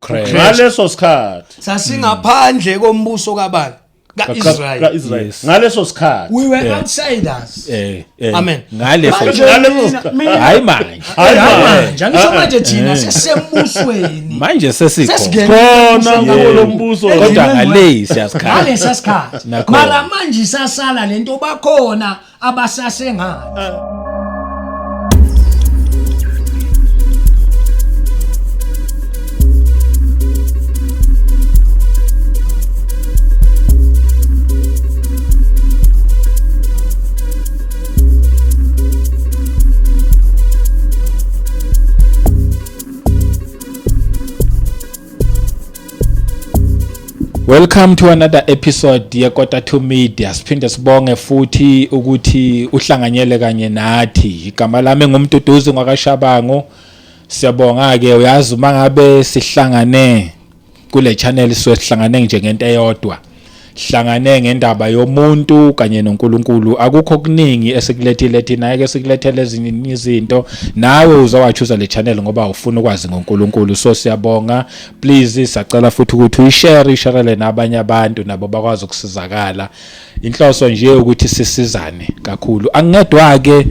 uKristu. Ngaleso sikhathi Sasingaphandle kombuso kabani? Ka-Israel. Ka-Israel. Yes. Ngaleso sikhathi. We were outsiders. Amen. Ngaleso Manje Ngaleso mina- Hayi manje. Hayi Hayi manje. manje, angisho manje thina sesembusweni. Manje sesikho. Sesingene Khona embusweni kulo kaNkulunkulu. mbuso. Kodwa ngale siyasikhala. Ngalesa sikhathi. Nakhona. Mara manje isasala lento, bakhona abasasengale. Welcome to another episode yeKota 2 Media. Siphinde sibonge futhi ukuthi uhlanganyele kanye nathi. Igama lami nguMduduzi ngwakaShabangu. Siyabonga ke, uyazi uma ngabe sihlangane kule channel sihlangane nje ngento eyodwa. Hlangane ngendaba yomuntu kanye noNkulunkulu. Akukho kuningi esikulethile thina, ake sikulethele ezinye izinto. Nawe uzowachuza le channel ngoba ufuna ukwazi ngoNkulunkulu. So siyabonga. Please sacela futhi ukuthi uyishare, isharele nabanye abantu nabo bakwazi ukusizakala. Inhloso nje ukuthi sisizane kakhulu. Angingedwa ke,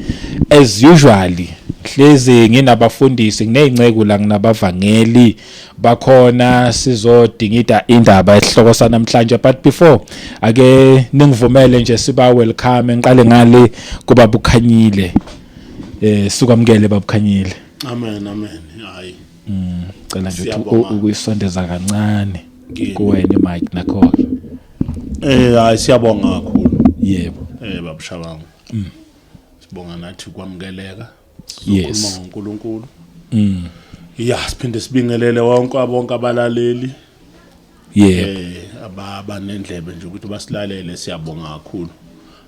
as usually hlezi nginabafundisi, nginey'nceku la, nginabavangeli bakhona, sizodingida indaba esihloko sanamhlanje. But before, ake ningivumele nje siba welcome. Ngiqale ngale kuba bukhanyile. Sukwamukele babukhanyile. Amen, amen. Hayi. Cela nje ukuthi Siyabonga. ukuyisondeza kancane Ngini. kuwena imic nakho ke. Hayi, siyabonga kakhulu. Yebo. Babushabangu. Sibonga nathi kwamukeleka. Yes. Sizokhuluma ngoNkulunkulu. Ya, siphinde sibingelele wonke bonke abalaleli. Yebo. Abanendlebe nje ukuthi basilalele, siyabonga kakhulu.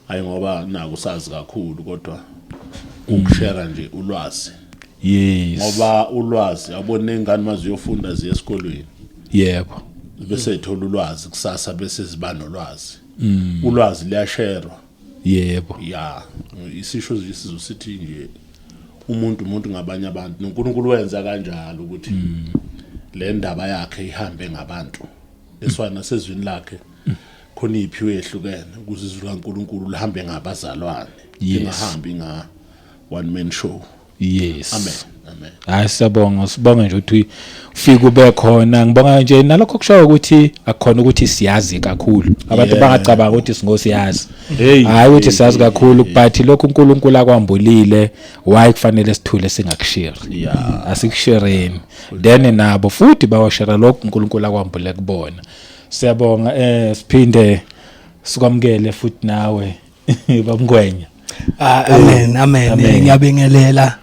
Hayi ngoba naku sazi kakhulu, kodwa ukushare nje ulwazi. Ngoba ulwazi, yabona nezingane maziyofunda ziye esikolweni. Yebo. Bese ithola ulwazi kusasa, bese ziba nolwazi. Ulwazi liyasharwa. Yebo. Ya, isisho nje sizosithi nje umuntu ngabanye abantu, noNkulunkulu wenza kanjalo ukuthi le ndaba yakhe ihambe ngabantu. Eswana nasezwini lakhe khona iphiwe ehlukene ukuze izwi kaNkulunkulu lihambe ngabazalwane, lingahambi nga one man show. Amen, amen. Hayi, siyabonga, sibonga nje ukuthi ufike ube khona. Ngibonga nje nalokho kusho ukuthi akukhona ukuthi siyazi kakhulu. Abantu bangacabanga ukuthi singosiyazi. Hey, Hayi ukuthi hey, siyazi hey, kakhulu, hey. but lokhu uNkulunkulu akwambulile, why kufanele sithule singakushare? Asikushareni. Then nabo futhi bawashare lokhu uNkulunkulu akwambule kubona. Siyabonga, siphinde sikwamukele futhi nawe babungwenya. Ah, amen, amen. Amen. Ngiyabingelela.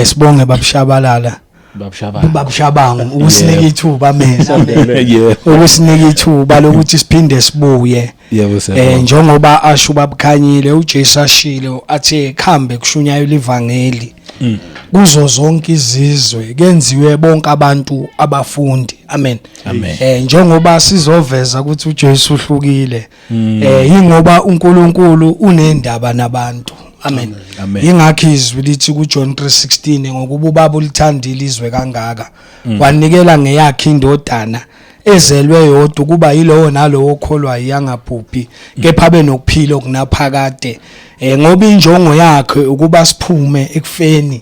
Sibonge babushabalala. Babushabangu. Babushabangu ukusinika ithuba, amen. Amen. Yebo. Ukusinika ithuba lokuthi siphinde sibuye. Yebo, siyabonga. Njengoba asho babukhanyile, uJesu ashilo athe khambe kushunyayelwa ivangeli kuzo zonke izizwe, kenziwe bonke abantu abafundi, amen. Amen. Njengoba sizoveza ukuthi uJesu uhlukile, ingoba uNkulunkulu unendaba nabantu, amen. Amen. Ingakho izwi lithi kuJohn 3:16, ngokuba ubaba ulithandile izwe kangaka, wanikela ngeyakhe indodana ezelwe yodwa, kuba yilowo nalowo okholwa iyangabhubhi kepha abe nokuphila okunaphakade, ngoba injongo yakhe ukuba siphume ekufeni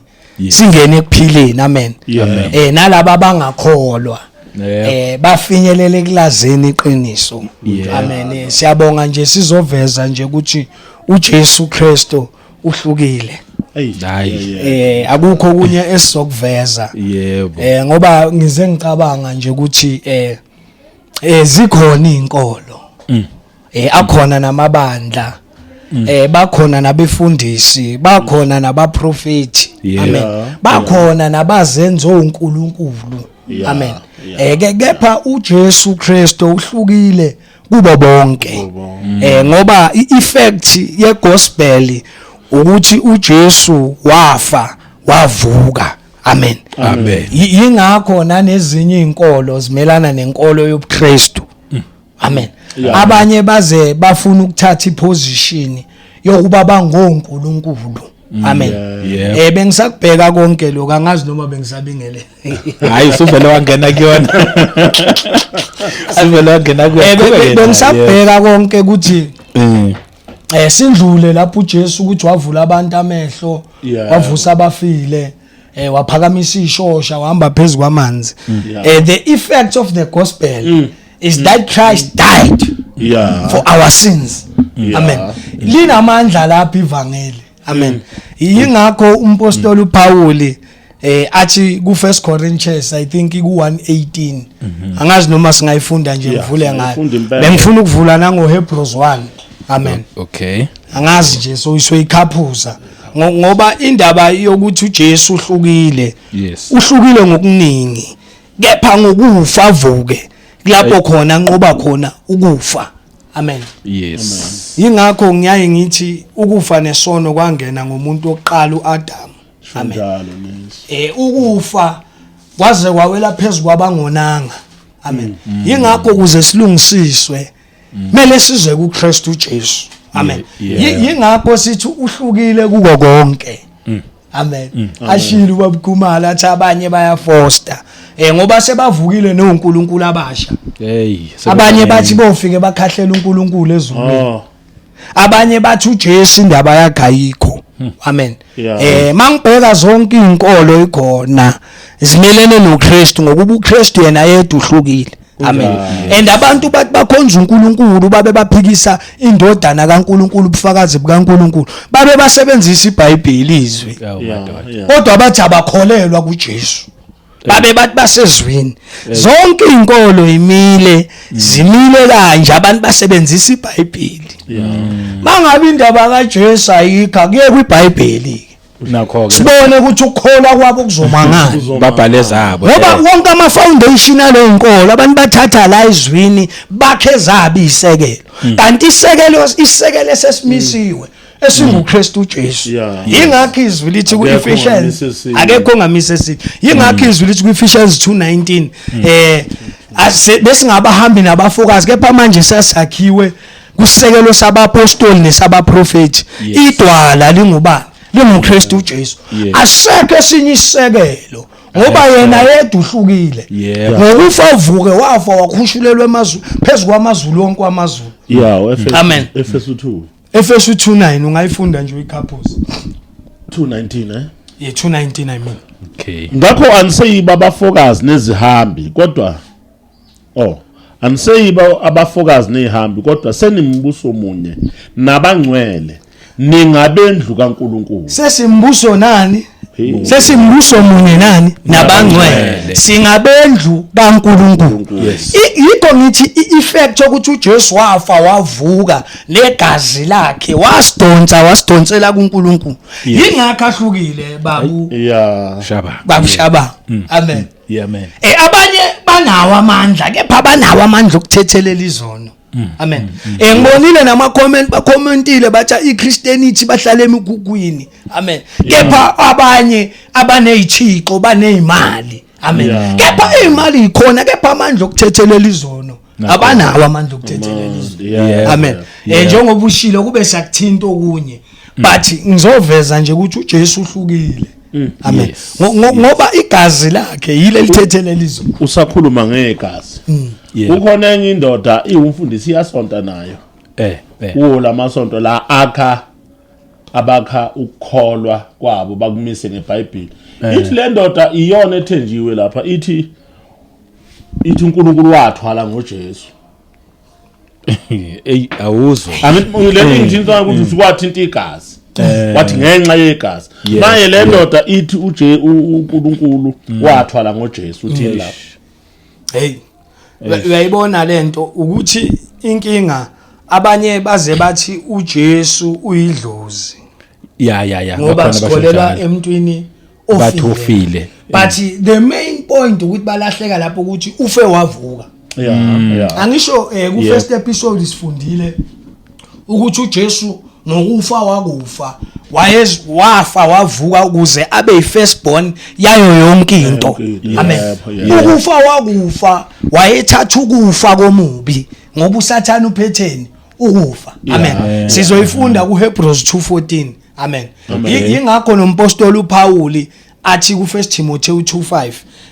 singene ekuphileni, amen. Amen. Nalaba abangakholwa bafinyelele kulazeni iqiniso, amen. Siyabonga nje, sizoveza nje ukuthi uJesu Kristu uhlukile. Hey. Hayi. Akukho okunye esizokuveza. Yebo. Ngoba ngize ngicabanga nje ukuthi zikhona izinkolo, akhona namabandla, bakhona nabefundisi, bakhona nabaprofeti, amen, bakhona nabazenza oNkulunkulu, amen. Kepha uJesu Kristu uhlukile kubo bonke, ngoba i-effect yegospel ukuthi uJesu wafa wavuka, amen. Amen. Yingakho nanezinye izinkolo zimelana nenkolo yobuKristu, amen. Abanye baze bafuna ukuthatha iposition yokuba bangonkulunkulu. Amen. Bengisakubheka konke lokho, angazi noma bengisabingelela. Hayi, usuvele wangena kuyona, usuvele wangena kuyona. Bengisabheka konke ukuthi sindlule lapho uJesu ukuthi wavula abantu amehlo, wavusa abafile, waphakamisa ishosha, wahamba phezulu kwamanzi. The effect of the gospel is that Christ died for our sins. Amen. Linamandla lapha ivangeli. Amen. Yingakho umpostoli uPaul athi ku 1 Corinthians, I think ku 1:18, angazi noma singayifunda nje, ngivule ngayo. Bengifuna ukuvula nango Hebrews 1. Amen. Okay. Angazi nje, so isoyikhaphuza ngoba indaba yokuthi uJesu uhlukile. Uhlukile ngokuningi, kepha ngokufa avuke kulapho khona nqoba khona ukufa. Amen. Yes. Yingakho ngiyaye ngithi ukufa nesono kwangena ngomuntu oqala, uAdam. Amen. Ukufa kwaze kwawela phezulu kwabangonanga. Amen. Yingakho ukuze silungisiswe kumele size kuKristu uJesu. Amen. Yingakho sithi uhlukile kuko konke. Amen. Ashilo uBabkhumala athi abanye bayafoster ngoba sebavukile noNkulunkulu abasha. Hey, abanye bathi bofike bakhahlela uNkulunkulu ezulwini. Abanye bathi uJesu indaba yakhe ayikho. Amen. Mangibheka zonke izinkolo ikhona zimelene noKristu, ngokuba uKristu yena yedwa uhlukile. Amen. And abantu bathi bakhonza uNkulunkulu, babe baphikisa indodana kaNkulunkulu, ubufakazi bukaNkulunkulu, babe basebenzisa iBhayibheli, izwi, kodwa bathi abakholelwa kuJesu, babe bathi basezwini. Zonke izinkolo imile, zimile kanje, abantu basebenzisa iBhayibheli. Mangabe indaba kaJesu ayikho, akuye kwiBhayibheli. Nakho ke sibone ukuthi ukukholwa kwabo kuzomangana, babhale zabo, ngoba wonke ama foundation alenkolo abantu bathatha la ezwini bakhe zabi isekelo, kanti isekelo esesimisiwe esinguKristu uJesu. Yingakho izwi lithi ku-Ephesians, akekho ongamisa esithi, yingakho izwi lithi ku-Ephesians 2:19, besingabahambi nabafokazi, kepha manje sasakhiwe kusekelo sabapostoli nesabaprofeti, idwala lingubani? LinguKristu uJesu. Asekho esinye isekelo, ngoba yena yedwa uhlukile. Ngokufa uvuke, wafa, wakhushulelwa emazulu, phezulu kwamazulu wonke amazulu. Amen. Efesu 2. Efesu 2:9, ungayifunda nje uyikhaphuza. 2:19, eh? Yeah, 2:19, I mean. Okay. Ngakho aniseyiba abafokazi nezihambi, kodwa oh, aniseyiba abafokazi nezihambi, kodwa senimbuso munye nabangcwele, ningabendlu kaNkulunkulu. Sesimbuso nani? Sesimbuso munye nani? Nabangcwele. Singabendlu kaNkulunkulu. Yikho ngithi i-effect yokuthi uJesu wafa wavuka negazi lakhe wasidonsa, wasidonsela kuNkulunkulu. Yingakho ahlukile, babu. Shaba. Babu Shaba. Amen. Yeah, amen. Abanye banawo amandla, kepha banawo amandla okuthethelela izono. Amen. Ngibonile nama comment, bacommentile bathi iChristianity bahlala emikhukhwini. Amen. Kepha abanye abanezithixo banezimali. Amen. Kepha imali ikhona, kepha amandla okuthethelela izono abanawo, amandla okuthethelela izono. Amen. Njengoba ushilo kube siyakuthinta okunye, but ngizoveza nje ukuthi uJesu uhlukile. Amen. Ngoba igazi lakhe yile lithethelela izono. Usakhuluma ngegazi, kukhona enye indoda iwumfundisi, iyasonta nayo kuwo lamasonto la akha abakha ukukholwa kwabo bakumise ngeBhayibheli. Ithi le ndoda iyona ethenjiwe lapha, ithi uNkulunkulu wathwala ngoJesu. Ey, awuzwa. I mean, le nto ngithinta ukuthi usukwathinta igazi, wathi ngenxa yegazi. Manje le ndoda ithi uje uNkulunkulu wathwala ngoJesu, uthini lapho? Hey, uyayibona lento ukuthi inkinga, abanye baze bathi uJesu uyidlozi. Ya ya ya Ngoba bakhona basho sikholelwa njalo. emntwini Bathi ofile. ufile. But the main point ukuthi balahleka lapho ukuthi ufe wavuka. Angisho ku first episode sifundile ukuthi uJesu ngokufa wakufa, wayez wafa wavuka ukuze abe yi-firstborn yayo yonke into. Yonke into. Amen. Yebo. Ukufa wakufa, wayethatha ukufa komubi, ngoba uSathane uphetheni? Ukufa. Amen. Sizoyifunda kuHebrews 2:14. Amen. Yingakho nompostoli uPauli athi ku1 Timothy 2:5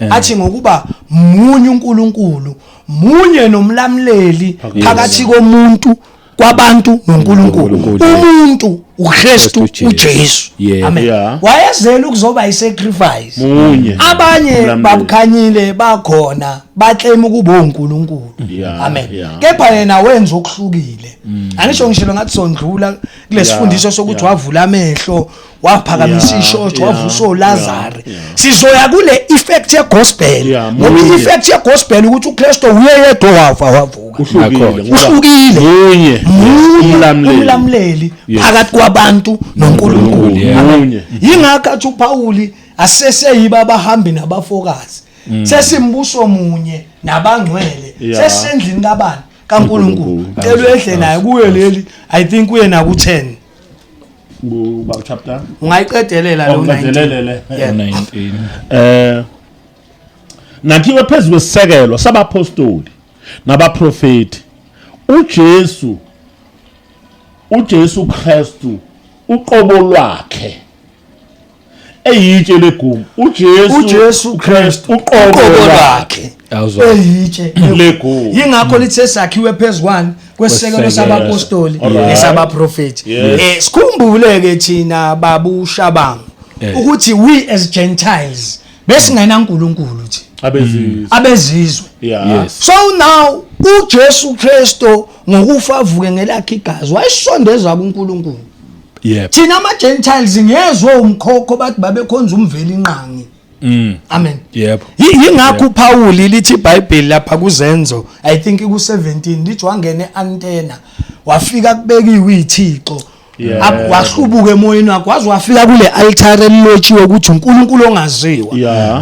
athi ngokuba munye uNkulunkulu, munye nomlamleli phakathi komuntu, kwabantu noNkulunkulu, umuntu uKristu uJesu. Amen. Wayezela ukuzoba isacrifice. Munye. Abanye babukhanyile bakhona baclaim ukuba uNkulunkulu. Amen. Kepha yena wenza okuhlukile. Angisho ngishilo ngathi sondlula kulesifundiso sokuthi wavula amehlo, waphakamisa ishosho, wavusa oLazarus. Sizoya kule effect ye gospel, ngoba i effect ye gospel ukuthi uKristu uye yedwa wafa wavuka. Uhlukile. Munye umlamleli phakathi kwabantu noNkulunkulu. Amen. Yingakho athi uPauli aseseyiba abahambi nabafokazi, sesimbuso munye nabangcwele, sesendlini kabani? kaNkulunkulu. Cela uyehle naye kuye leli, I think uye na ku10. Kuba chapter ungayiqedelela lo 19. 19. Nakhiwe phezulu kwesisekelo sabapostoli nabaprofeti, uJesu Kristu uqobo lwakhe eyitshe legumu, uJesu Kristu uqobo lwakhe eyitshe legumu. Yingakho lithe sakhiwe phezukwani kwesisekelo sabapostoli nesabaprofeti. Sikhumbule ke thina babushabangu ukuthi we as Gentiles besingena uNkulunkulu thi abezizwe. So now uJesu Kristu ngokufa avuke ngelakhe igazi wayisondeza kuNkulunkulu. Thina ama Gentiles ngezwe umkhokho bathi babekhonza umveli inqangi. Amen. Yebo. Yingakho uPaul lithi iBhayibheli lapha kuzenzo, I think ku17, lithi wangena eAntenna wafika kubekiwe ithixo, wahlubuka emoyeni wakhe, waze wafika kule altar elilotshiwe ukuthi uNkulunkulu ongaziwa.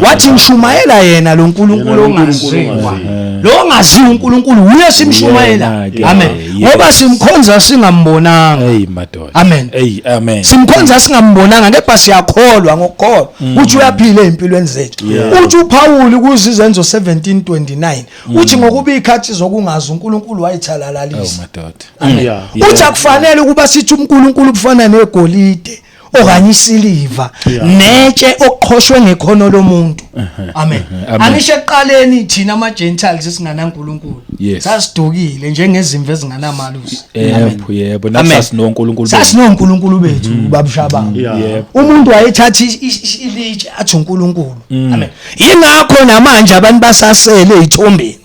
Wathi ngishumayela yena lo Nkulunkulu ongaziwa, lo ongaziwa uNkulunkulu uye simshumayela. Amen. Ngoba simkhonza singambonanga. Hey madoda. Amen. Hey amen. Simkhonza singambonanga, kepha siyakholwa ngokukholwa ukuthi uyaphila ezimpilweni zethu. Uthi uPaul kuzizenzo 17:29 uthi ngokuba ikhathi zokungazi uNkulunkulu wayithalalisa. Oh madoda. Uthi akufanele ukuba sithi uNkulunkulu kufana negolide okanye isiliva netshe okuqhoshwe ngekhono lomuntu. Amen. Angisho ekuqaleni thina ama Gentiles singanaNkulunkulu sasidukile njengezimvu ezinganamalusi. Yebo, yebo, nathi sasinoNkulunkulu. SasinoNkulunkulu bethu babushabanga. Umuntu wayethatha ilitshe athi uNkulunkulu. Amen. Yingakho namanje abantu basasele ezithombeni.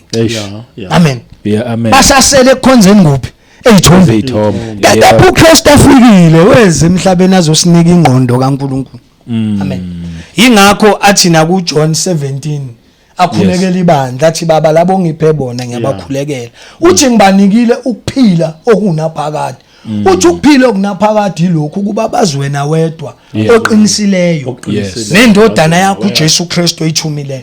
Amen. Amen. Basasele ekukhonzeni kuphi? Eyithombe. Kepha uKristu afikile weze emhlabeni azosinika ingqondo kaNkulunkulu. Amen. Yingakho athi na kuJohn 17 akhulekela ibandla athi baba labo ngiphe bona ngiyabakhulekela. Uthi ngibanikile ukuphila okunaphakade. Uthi ukuphila okunaphakade yilokhu kuba bazi wena wedwa oqinisileyo nendodana yakho uJesu Kristu oyithumileyo.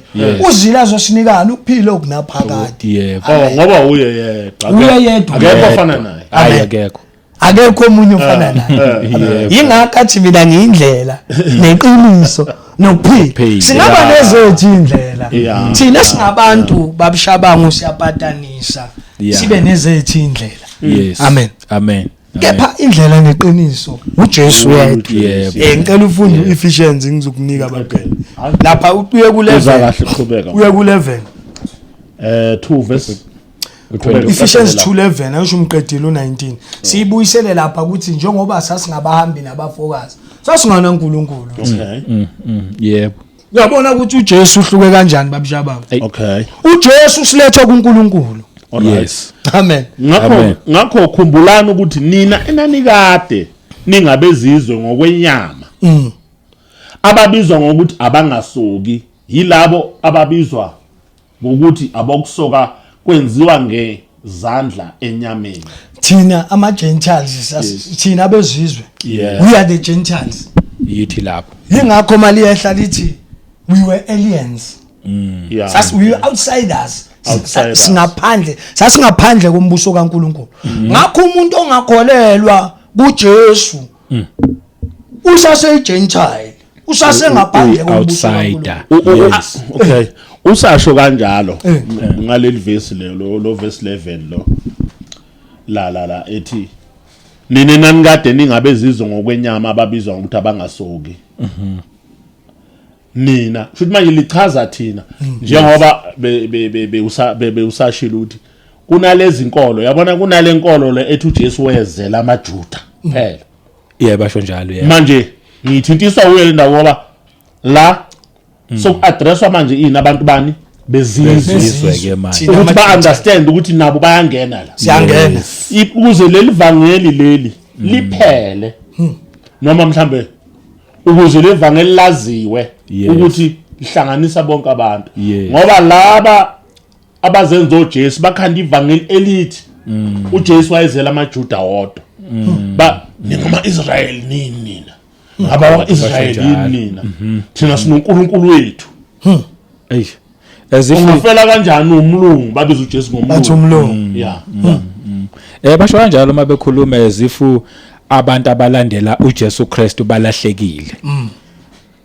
Uzila azosinikana ukuphila okunaphakade. Oh ngoba uye yedwa. Uye yedwa. Akekho ofana naye. Hayi akekho. Akekho omunye ofana naye. Yingakho athi mina ngiyindlela neqiniso nokuphila. Singaba nezethu indlela. Thina singabantu babushabangu siyapatanisa. Sibe nezethu indlela. Amen. Amen. Kepha indlela neqiniso uJesu yedwa. Ngicela ufunde uEphesians ngizokunika abagcini. Lapha uye ku 11. Uye ku 11. 2 verse Ephesians 2:11 ayisho umqedile u19. Siyibuyisele lapha ukuthi njengoba sasingabahambi nabafokazi, sasingana uNkulunkulu. Okay. Yebo. Uyabona ukuthi uJesu uhluke kanjani babushabanga. Okay. uJesu usiletha kuNkulunkulu. Yes. Amen. Ngakho khumbulani ukuthi nina enanikade ningabezizwe ngokwenyama. Ababizwa ngokuthi abangasoki yilabo ababizwa ngokuthi abokusoka kwenziwa ngezandla enyameni. Thina ama Gentiles, thina abezizwe. We are the Gentiles. Yithi lapho. Yingakho mali yehla lithi we were aliens. Sas we were outsiders. Singaphandle, sasingaphandle kombuso kaNkuluNkulu. Ngakho umuntu ongakholelwa kuJesu usase Gentile, usase ngaphandle kombuso kaNkuluNkulu. Okay. Usasho kanjalo ngaleli verse lelo, lo verse 11 lo. La ethi Nina nanikade ningabezizwe ngokwenyama ababizwa ngokuthi abangasoki. Nina futhi manje lichaza thina njengoba bewusashilo ukuthi kunalezi nkolo, yabona, kunale nkolo le ethi uJesu wezela amaJuda kuphela. Yebo, basho njalo, yebo. Manje ngithintiswa uye le ndawo ngoba la soku-addresswa manje ini abantu bani bezizwe. Bezizwe ke manje. Thina ukuthi amaJuda. ba-understand ukuthi nabo bayangena la. Siyangena. Ukuze leli vangeli leli liphele, noma mhlambe ukuze le vangeli laziwe ukuthi lihlanganisa bonke abantu, ngoba laba abazenza oJesu bakhanda ivangeli elithi uJesu wayezela amaJuda wodwa. Ba ningama-Israyeli nini nina? Ngaba wakwa-Israyeli Basho yini nina? Thina sinoNkulunkulu wethu. Eish, as if Ungafela kanjani umlungu babiza uJesu Bathi ngomlungu? umlungu. Yeah. Basho kanjalo uma bekhuluma as if abantu abalandela uJesu Kristu balahlekile.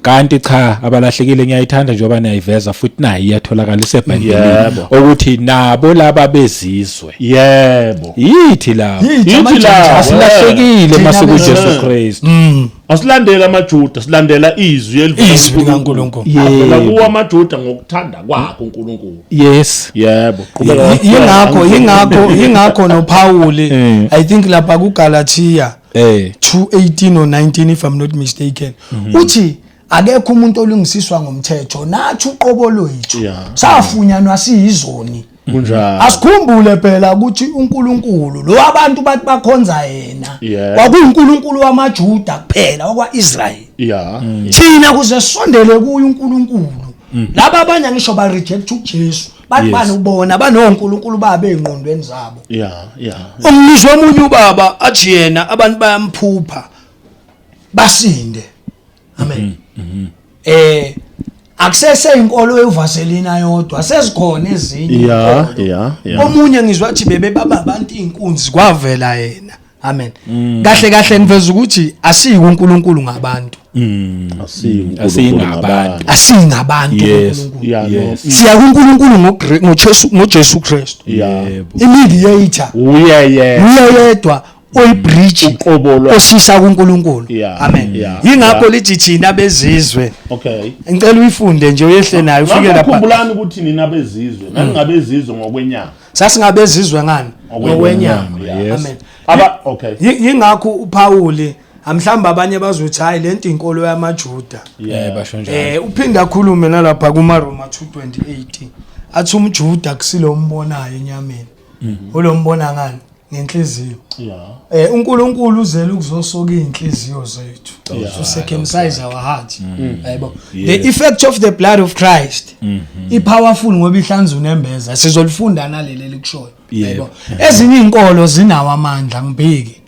Kanti cha, abalahlekile. Ngiyayithanda njengoba niyayiveza futhi nayo iyatholakala iseBhayibhelini ukuthi nabo laba bezizwe yithi labo. Yithi Yithi amaJuda. labo. Asilahlekile Thina mase bezizwe. kuJesu Kristu. Asilandela amaJuda, silandela izwi elivela Izwi likaNkulunkulu. Avela kuwo amaJuda ngokuthanda kwakhe uNkulunkulu. Yebo, qhubeka. Yingakho noPauli, I think lapha kuGalatia 2:18 or 19, if I'm not mistaken, uthi akekho umuntu olungisiswa ngomthetho, nathi uqobo lwethu safunyanwa siyizoni. Kunjalo. Asikhumbule phela ukuthi uNkulunkulu lo abantu bathi bakhonza yena kwakuyiNkulunkulu wamaJuda kuphela, wakwaIsrael. Thina kuze sisondele kuye uNkulunkulu, laba abanye ngisho ba reject uJesu, bathi banubona banoNkulunkulu babe engqondweni zabo. Umnizwe omunye ubaba athi yena abantu bayamphupha basinde. Amen. Akusese inkolo yevaselina yodwa, sezikhona ezinye inkolo. Omunye ngizwa athi bebe baba abantu inkunzi, kwavela yena. Amen. Kahle kahle ngiveza ukuthi asiyi kuNkulunkulu ngabantu. Asiyi Asiyi ngabantu. Asiyi ngabantu kuNkulunkulu. Yeah, no. Siya kuNkulunkulu ngoJesu Kristu. I-mediator. Uye yena. Uye yedwa oyibridge Uqobo lwakhe. osisa kuNkulunkulu. Amen. Yingakho lithi thina bezizwe. Ngicela uyifunde nje, uyehle nayo ufike Ngakho lapha. khumbulani ukuthi nina bezizwe, naningabezizwe ngokwenyama. Sasingabezizwe ngani? Ngokwenyama. Ngokwenyama. Amen. Aba okay. Yingakho uPauli, amhlamba abanye bazothi hayi, lento inkolo yamaJuda. Basho njalo. Uphinda akhulume nalapha kuma Roma 2:28, athi umJuda kusilo umbonayo enyameni, ulombona ngani? Ngenhliziyo. UNkulunkulu uzele ukuzosoka inhliziyo zethu, to circumcise our heart, yabo. The effect of the blood of Christ i powerful ngoba ihlanza unembeza. Sizolifunda naleli elikushoyo, yabo. Ezinye inkolo zinawo amandla, ngibheki,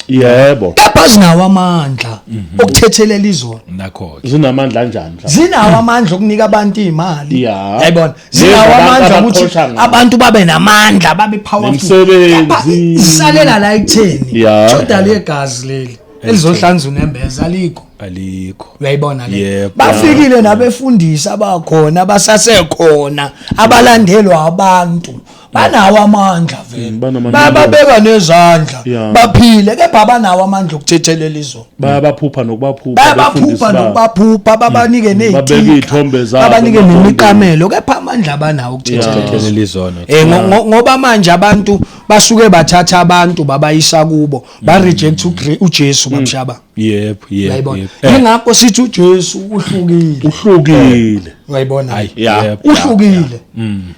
kepha zinawo amandla okuthethelela izono? Nakho ke. Zinamandla kanjani mhlawumbe? Zinawo amandla okunika abantu imali, yayibona. Lezi Zinawo abantu amandla ukuthi abaqhosha ngazo. abantu babe namandla, babe powerful. Nemisebenzi. Kepha isalela la ekutheni shoda legazi leli elizohlanza unembeza alikho. Alikho. Uyayibona le? Yebo. Bafikile nabefundisi abakhona, abasasekhona, abalandelwa abantu, banawo amandla vele. Banamandla. Bababeka nezandla, baphile, kepha banawo amandla okuthethelela izono? Bayabaphupha nokubaphupha. Bayabaphupha Abefundisi babo. nokubaphupha, babanike Babeke ney'tika, iy'thombe zabo babanike emasontweni. nemiqamelo, kepha amandla abanawo ukuthethelela izono? Thethelela izono. Ngoba manje abantu basuke bathatha abantu babayisa kubo, ba reject uJesu babushaba. Yebo, yebo. Uyayibona? Yebo. Ingakho sithi uJesu uhlukile. Uhlukile. Uyayibona? Hayi, yebo. Uhlukile.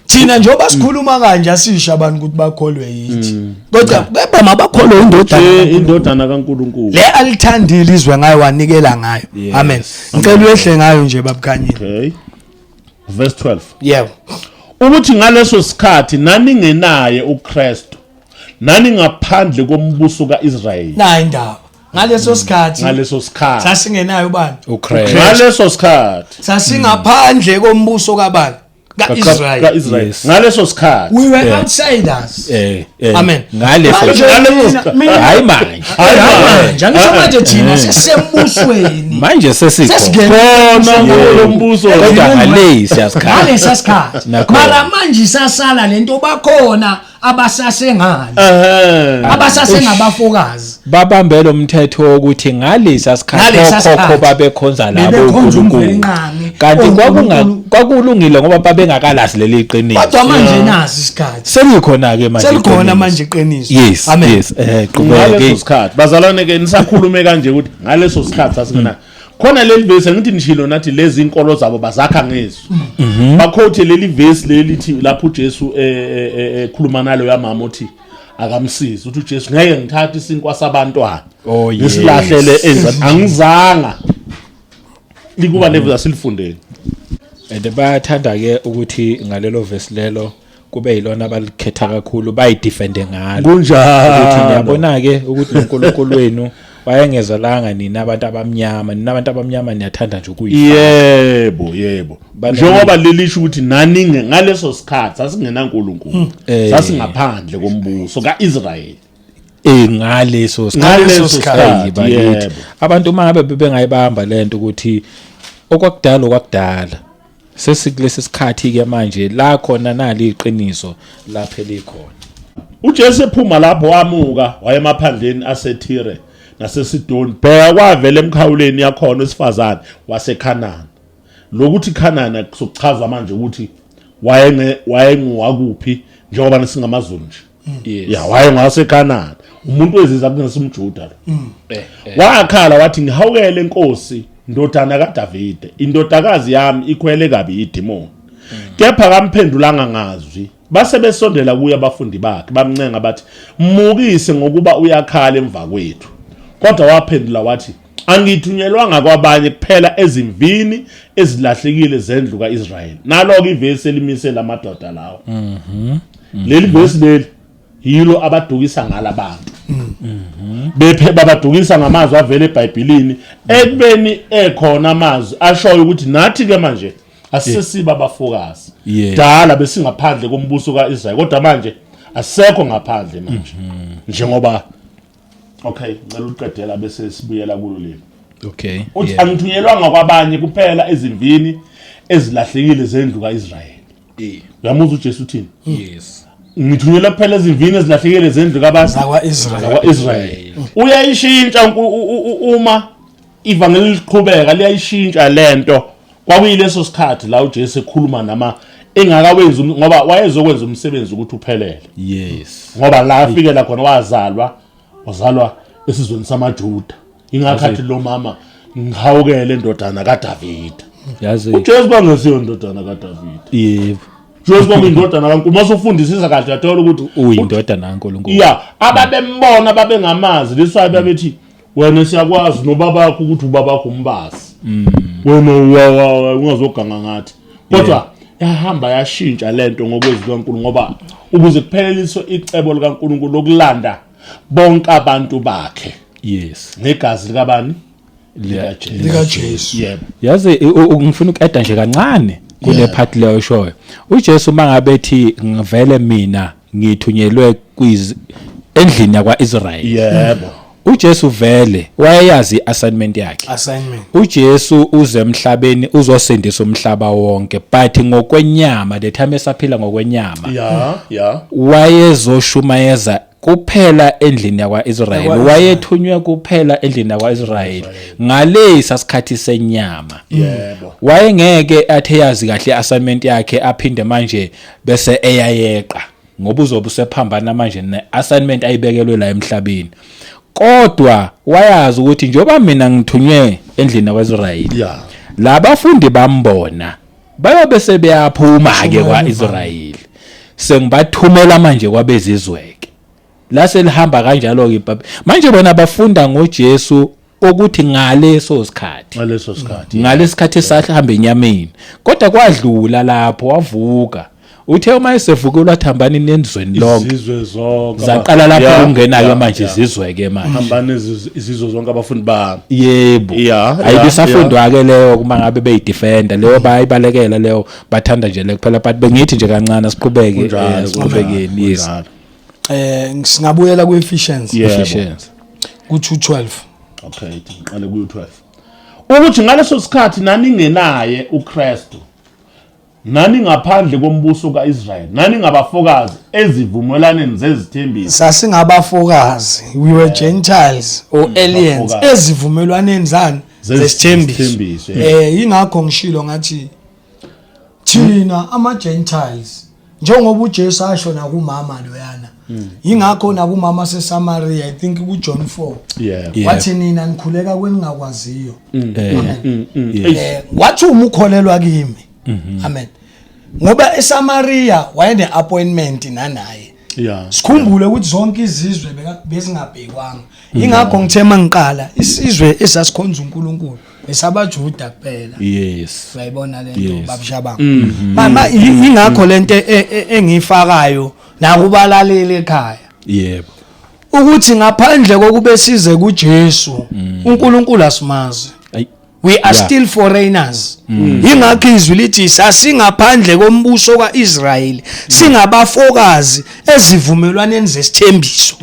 Thina njengoba sikhuluma kanje asisho abantu ukuthi bakholwe yithi, kodwa kepha mabakholwe indodana Nje kaNkulunkulu. indodana kaNkulunkulu. Le alithandile izwe ngayo, wanikela ngayo. Amen. Ngicela uyehle ngayo nje, babukhanyile. Okay. Verse 12. Yebo. Ukuthi ngaleso sikhathi naningenaye uKristu, nani ngaphandle kombuso kaIsrayeli. Nayi indaba. Ngaleso sikhathi Ngaleso sikhathi. sasingenayo ubani? uKristu. Ngaleso sikhathi. Sasingaphandle kombuso kabani? Ka-Israel. KaIsrayeli. Ngaleso sikhathi. We were outsiders. Amen. Ngaleso Manje Ngaleso sikhathi. Hayi manje. Hayi manje angisho manje thina sesembusweni. Manje sesikhona. Sesingene Khona kulo mbuso. Kodwa ngale siyasikhala. Ngalesa sikhathi. Nakho. Mara manje isasala lento, bakhona abasasengale Ehhe. abasasengabafokazi. Babambe lo mthetho wokuthi ngalesa sikhathi Ngalesa okhokho sikhathi babekhonza labo bebekhonza uNkulunkulu. uMvelinqangi, Kanti oNkulunkulu. kwakulungile ngoba babengakalazi leli qiniso. Kodwa manje nazi isikhathi. Selikhona ke manje. Selikhona iqiniso. manje iqiniso. Yes, Amen. yes. Ngaleso Qhubeke. sikhathi bazalwane ke nisakhulume kanje ukuthi ngaleso sikhathi sasingena khona leli vesi, angithi nishilo nathi lezi inkolo zabo bazakha ngezwi, bakhothe leli vesi leli lithi lapho uJesu ekhuluma nalo yamama uthi akamsizi, uthi uJesu ngeke ngithathe isinkwa sabantwana Oh, yes. ngisilahlele enzani, angizanga likuba level asilifundeni. And bayathanda ke ukuthi ngalelo verse lelo kube yilona abalikhetha kakhulu, bayidefende ngalo. Ukuthi Kunjalo. niyabona ke ukuthi uNkulunkulu wenu wayengezelanga nina abantu abamnyama, nina abantu abamnyama niyathanda nje ukuyifaka. Yebo, yebo. Njengoba lelisho ukuthi naninge ngaleso sikhathi sasingenaNkulunkulu, sasingaphandle kombuso kaIsrayeli. Ngaleso Ngaleso sikhathi sikhathi, bakithi. yebo. Abantu uma ngabe bebengayibamba lento ukuthi okwakudala okwakudala, sesikulesi sikhathi ke manje la khona nali iqiniso lapha elikhona. uJesu ephuma lapho wamuka waye emaphandleni aseThire naseSidoni, bheka kwavela emkhawuleni yakhona wesifazane waseKhanani. Lokuthi Khanani kusokuchaza manje ukuthi wayenguwakuphi, njengoba nesingamaZulu nje. Ya, wayengaseKhanani, umuntu weziza kungesumJuda lo. Wakhala wathi, ngihawukele Nkosi, ndodana kaDavide, indodakazi yami ikhwele kabi idemoni. Kepha kamphendulanga ngazwi. Base besondela kuye abafundi bakhe, bamncenga bathi, mukise ngokuba uyakhala emva kwethu. Kodwa waphendula wathi, angithunyelwanga kwabanye kuphela ezimvini ezilahlekile zendlu kaIsrayeli. Nalo-ke ivesi elimise lamadoda lawo. Leli vesi leli yilo abadukisa ngalabantu. Bephe babadukisa ngamazwi avela eBhayibhelini, ekubeni ekhona amazwi ashoyo ukuthi nathi ke manje asisiba abafokazi. Dala besingaphandle kombuso kaIsrayeli, kodwa manje asisekho ngaphandle manje. Njengoba okay, ngicela uqedela bese sibuyela kulo leli. Okay. Uthi angithunyelwanga kwabanye kuphela ezimvini ezilahlekile zendlu kaIsrayeli. Uyamuzwa uJesu uthini? Yes. Ngithunyelwa kuphela ezimvini ezilahlekile zendlu kabani? Zakwa-Israyeli. Zakwa-Israyeli. Uyayishintsha uma ivangeli liqhubeka, liyayishintsha lento. Kwakuyileso sikhathi la uJesu ekhuluma nama engakawenzi ngoba wayezokwenza umsebenzi ukuthi uphelele. Yes. Ngoba la afikela khona wazalwa esizweni samaJuda. Ingakhathi lo mama ngihawukele indodana kaDavide. Yazi uJesu bangesiyo indodana kaDavide. Yebo. Jesu kwakuyindodana kaNkulunkulu. Masufundisisa kahle uyathola ukuthi uyindodana kaNkulunkulu. Yeah, ababembona babengamazi, leswayo babethi wena siyakwazi nobabakho ukuthi ubabakho umbazi. Wena ungazoganga ngathi. Kodwa yahamba yashintsha lento ngokwezwi kaNkulunkulu, ngoba ukuze kupheleliswe icebo likaNkulunkulu lokulanda bonke abantu bakhe. Yes. Ngegazi likabani? LikaJesu. LikaJesu. Yebo. Yazi ngifuna ukuqeda nje kancane kule part leyo oshoyo. uJesu mangabe ethi ngivele mina ngithunyelwe endlini yakwaIsrael. Yebo. uJesu vele wayeyazi iassignment yakhe. Assignment. uJesu uze emhlabeni uzosindisa umhlaba wonke, but ngokwenyama, the time esaphila ngokwenyama, Yeah, yeah. wayezoshumayeza kuphela endlini yakwaIsrael, wayethunywe kuphela endlini yakwaIsrael ngalesa sikhathi senyama. Yebo. Wayengeke athe yazi kahle assignment yakhe aphinde manje bese eyayeqa, ngoba uzobe usephambana manje ne assignment ayibekelwe la emhlabeni. Kodwa wayazi ukuthi njengoba mina ngithunywe endlini yakwaIsrael, labafundi bambona bayobe sebeyaphuma ke kwaIsrael, sengibathumela manje kwabezizwe ke. La selihamba kanjalo ke iBhayibheli. Manje bona bafunda ngoJesu ukuthi ngaleso sikhathi, ngaleso sikhathi, ngalesikhathi esahamba enyameni, kodwa kwadlula lapho wavuka. Uthe uma esevuka lwathambani nenzweni lonke, izizwe zonke zaqala lapho kungena ke manje izizwe ke manje, hambani izizwe zonke abafundi bami. Yebo, ayibisafundwa ke leyo kuma ngabe beyidefender leyo, bayibalekela leyo, bathanda nje le kuphela. But bengithi nje kancane siqhubeke, siqhubekeni. Yes. Singabuyela ku Ephesians. Ephesians ku 2:12. Okay, ngiqale ku 12. Ukuthi ngaleso sikhathi naningenaye uKristu, Nani ngaphandle kombuso kaIsrael, nani ngabafokazi ezivumelwaneni zezithembiso. Sasingabafokazi, we were Gentiles or aliens Bafokazi. ezivumelwaneni zani? Zezithembiso, Zesithembiso. yeah. Ingakho ngishilo ngathi thina ama Gentiles, njengoba uJesu asho nakumama loyana, ingakho nakumama seSamaria, I think kuJohn 4, wathi nina nikhuleka kweningakwaziyo. Amen. Wathi uma ukholelwa kimi, amen, ngoba eSamaria wayene appointment nanaye. Sikhumbule ukuthi zonke izizwe bezingabhekwanga. Ingakho ngithe mangiqala, isizwe esasikhonza uNkulunkulu esabaJuda kuphela. Uyayibona lento, babushabanga mama, ingakho lento engiyifakayo nakubalaleli ekhaya, ukuthi ngaphandle kokube size kuJesu, uNkulunkulu asimazi. We are still foreigners. Ingakho izwi lithi sasingaphandle kombuso kaIsrayeli, singabafokazi ezivumelwaneni zesithembiso,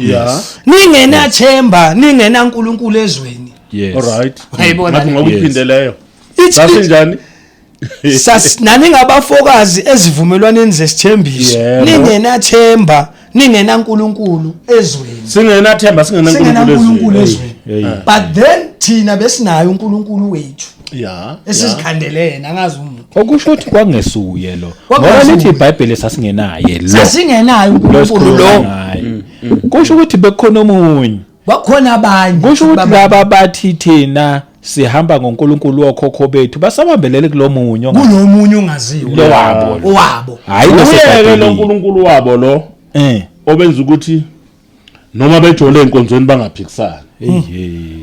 ningenathemba, ningenaNkulunkulu ezweni. All right. Uyayibona Ngathi le? ngokuphindeleyo. Ithi Sasinjani? Naningabafokazi ezivumelwaneni zesithembiso, ningenathemba, ningenaNkulunkulu ezweni. Singenathemba, singenaNkulunkulu SingenaNkulunkulu ezweni. ezweni. Hey. But then thina besinayo uNkulunkulu wethu esizikhandele yena, angazi umuntu. Okusho ukuthi kwangesuye lo. Ngoba Kwakungesuye. lithi iBhayibheli sasingenaye lo. Sasingenayo Lo uNkulunkulu esikhuluma lo. ngaye. Kusho ukuthi bekukhona omunye. Kwakhona abanye. Kusho ukuthi Baba- laba bathi thina sihamba ngoNkulunkulu wokhokho bethu basabambelele kulomunye kunomunye ongaziwa. Lo wabo lo. Owabo. Hayi lo Uyeke lo seBhayibhelini. nkulunkulu wabo lo obenza ukuthi noma bejole enkonzweni bangaphikisani,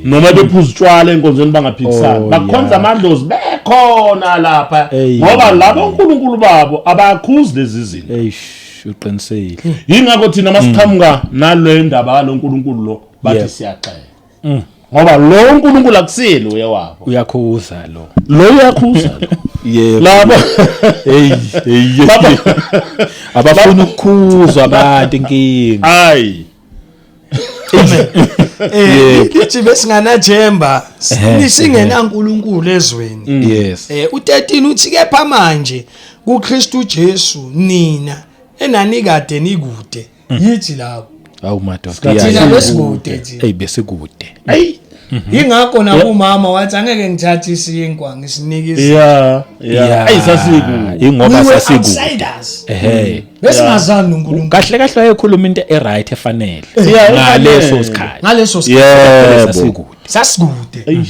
noma bephuza utshwala enkonzweni bangaphikisani, Oh, bakhonza amadlozi bekhona lapha, Ey. ngoba labo unkulunkulu babo abakhuzi lezi zinto. Eish, uqinisile. Yingakho thina masiqhamuka nale ndaba kalo nkulunkulu lo bathi siyaxela, ngoba lo unkulunkulu akusile uye wabo. Uyakhuza lo. Lo uyakhuza lo. Yebo. Labo Hey, hey. Abafuna ukukhuzwa abantu, inkinga. Hayi. Lithi besinganathemba, nisingenaNkulunkulu ezweni. U13 uthi kepha manje kuKristu Jesu nina enanikade nikude, yithi labo. Awu madoda. Thina besikude thina. Hey, besikude. Hey. Ingakho nakumama wathi angeke ngithathe isinkwa ngisinike izinto. Yeah, ayi, sasiku Ingoba We were sasikude. outsiders. Besingazani noNkulunkulu. Kahle kahle wayekhuluma into eright efanele. Ngaleso sikhathi. Ngaleso sikhathi. Sasikude. Sasikude. Eish.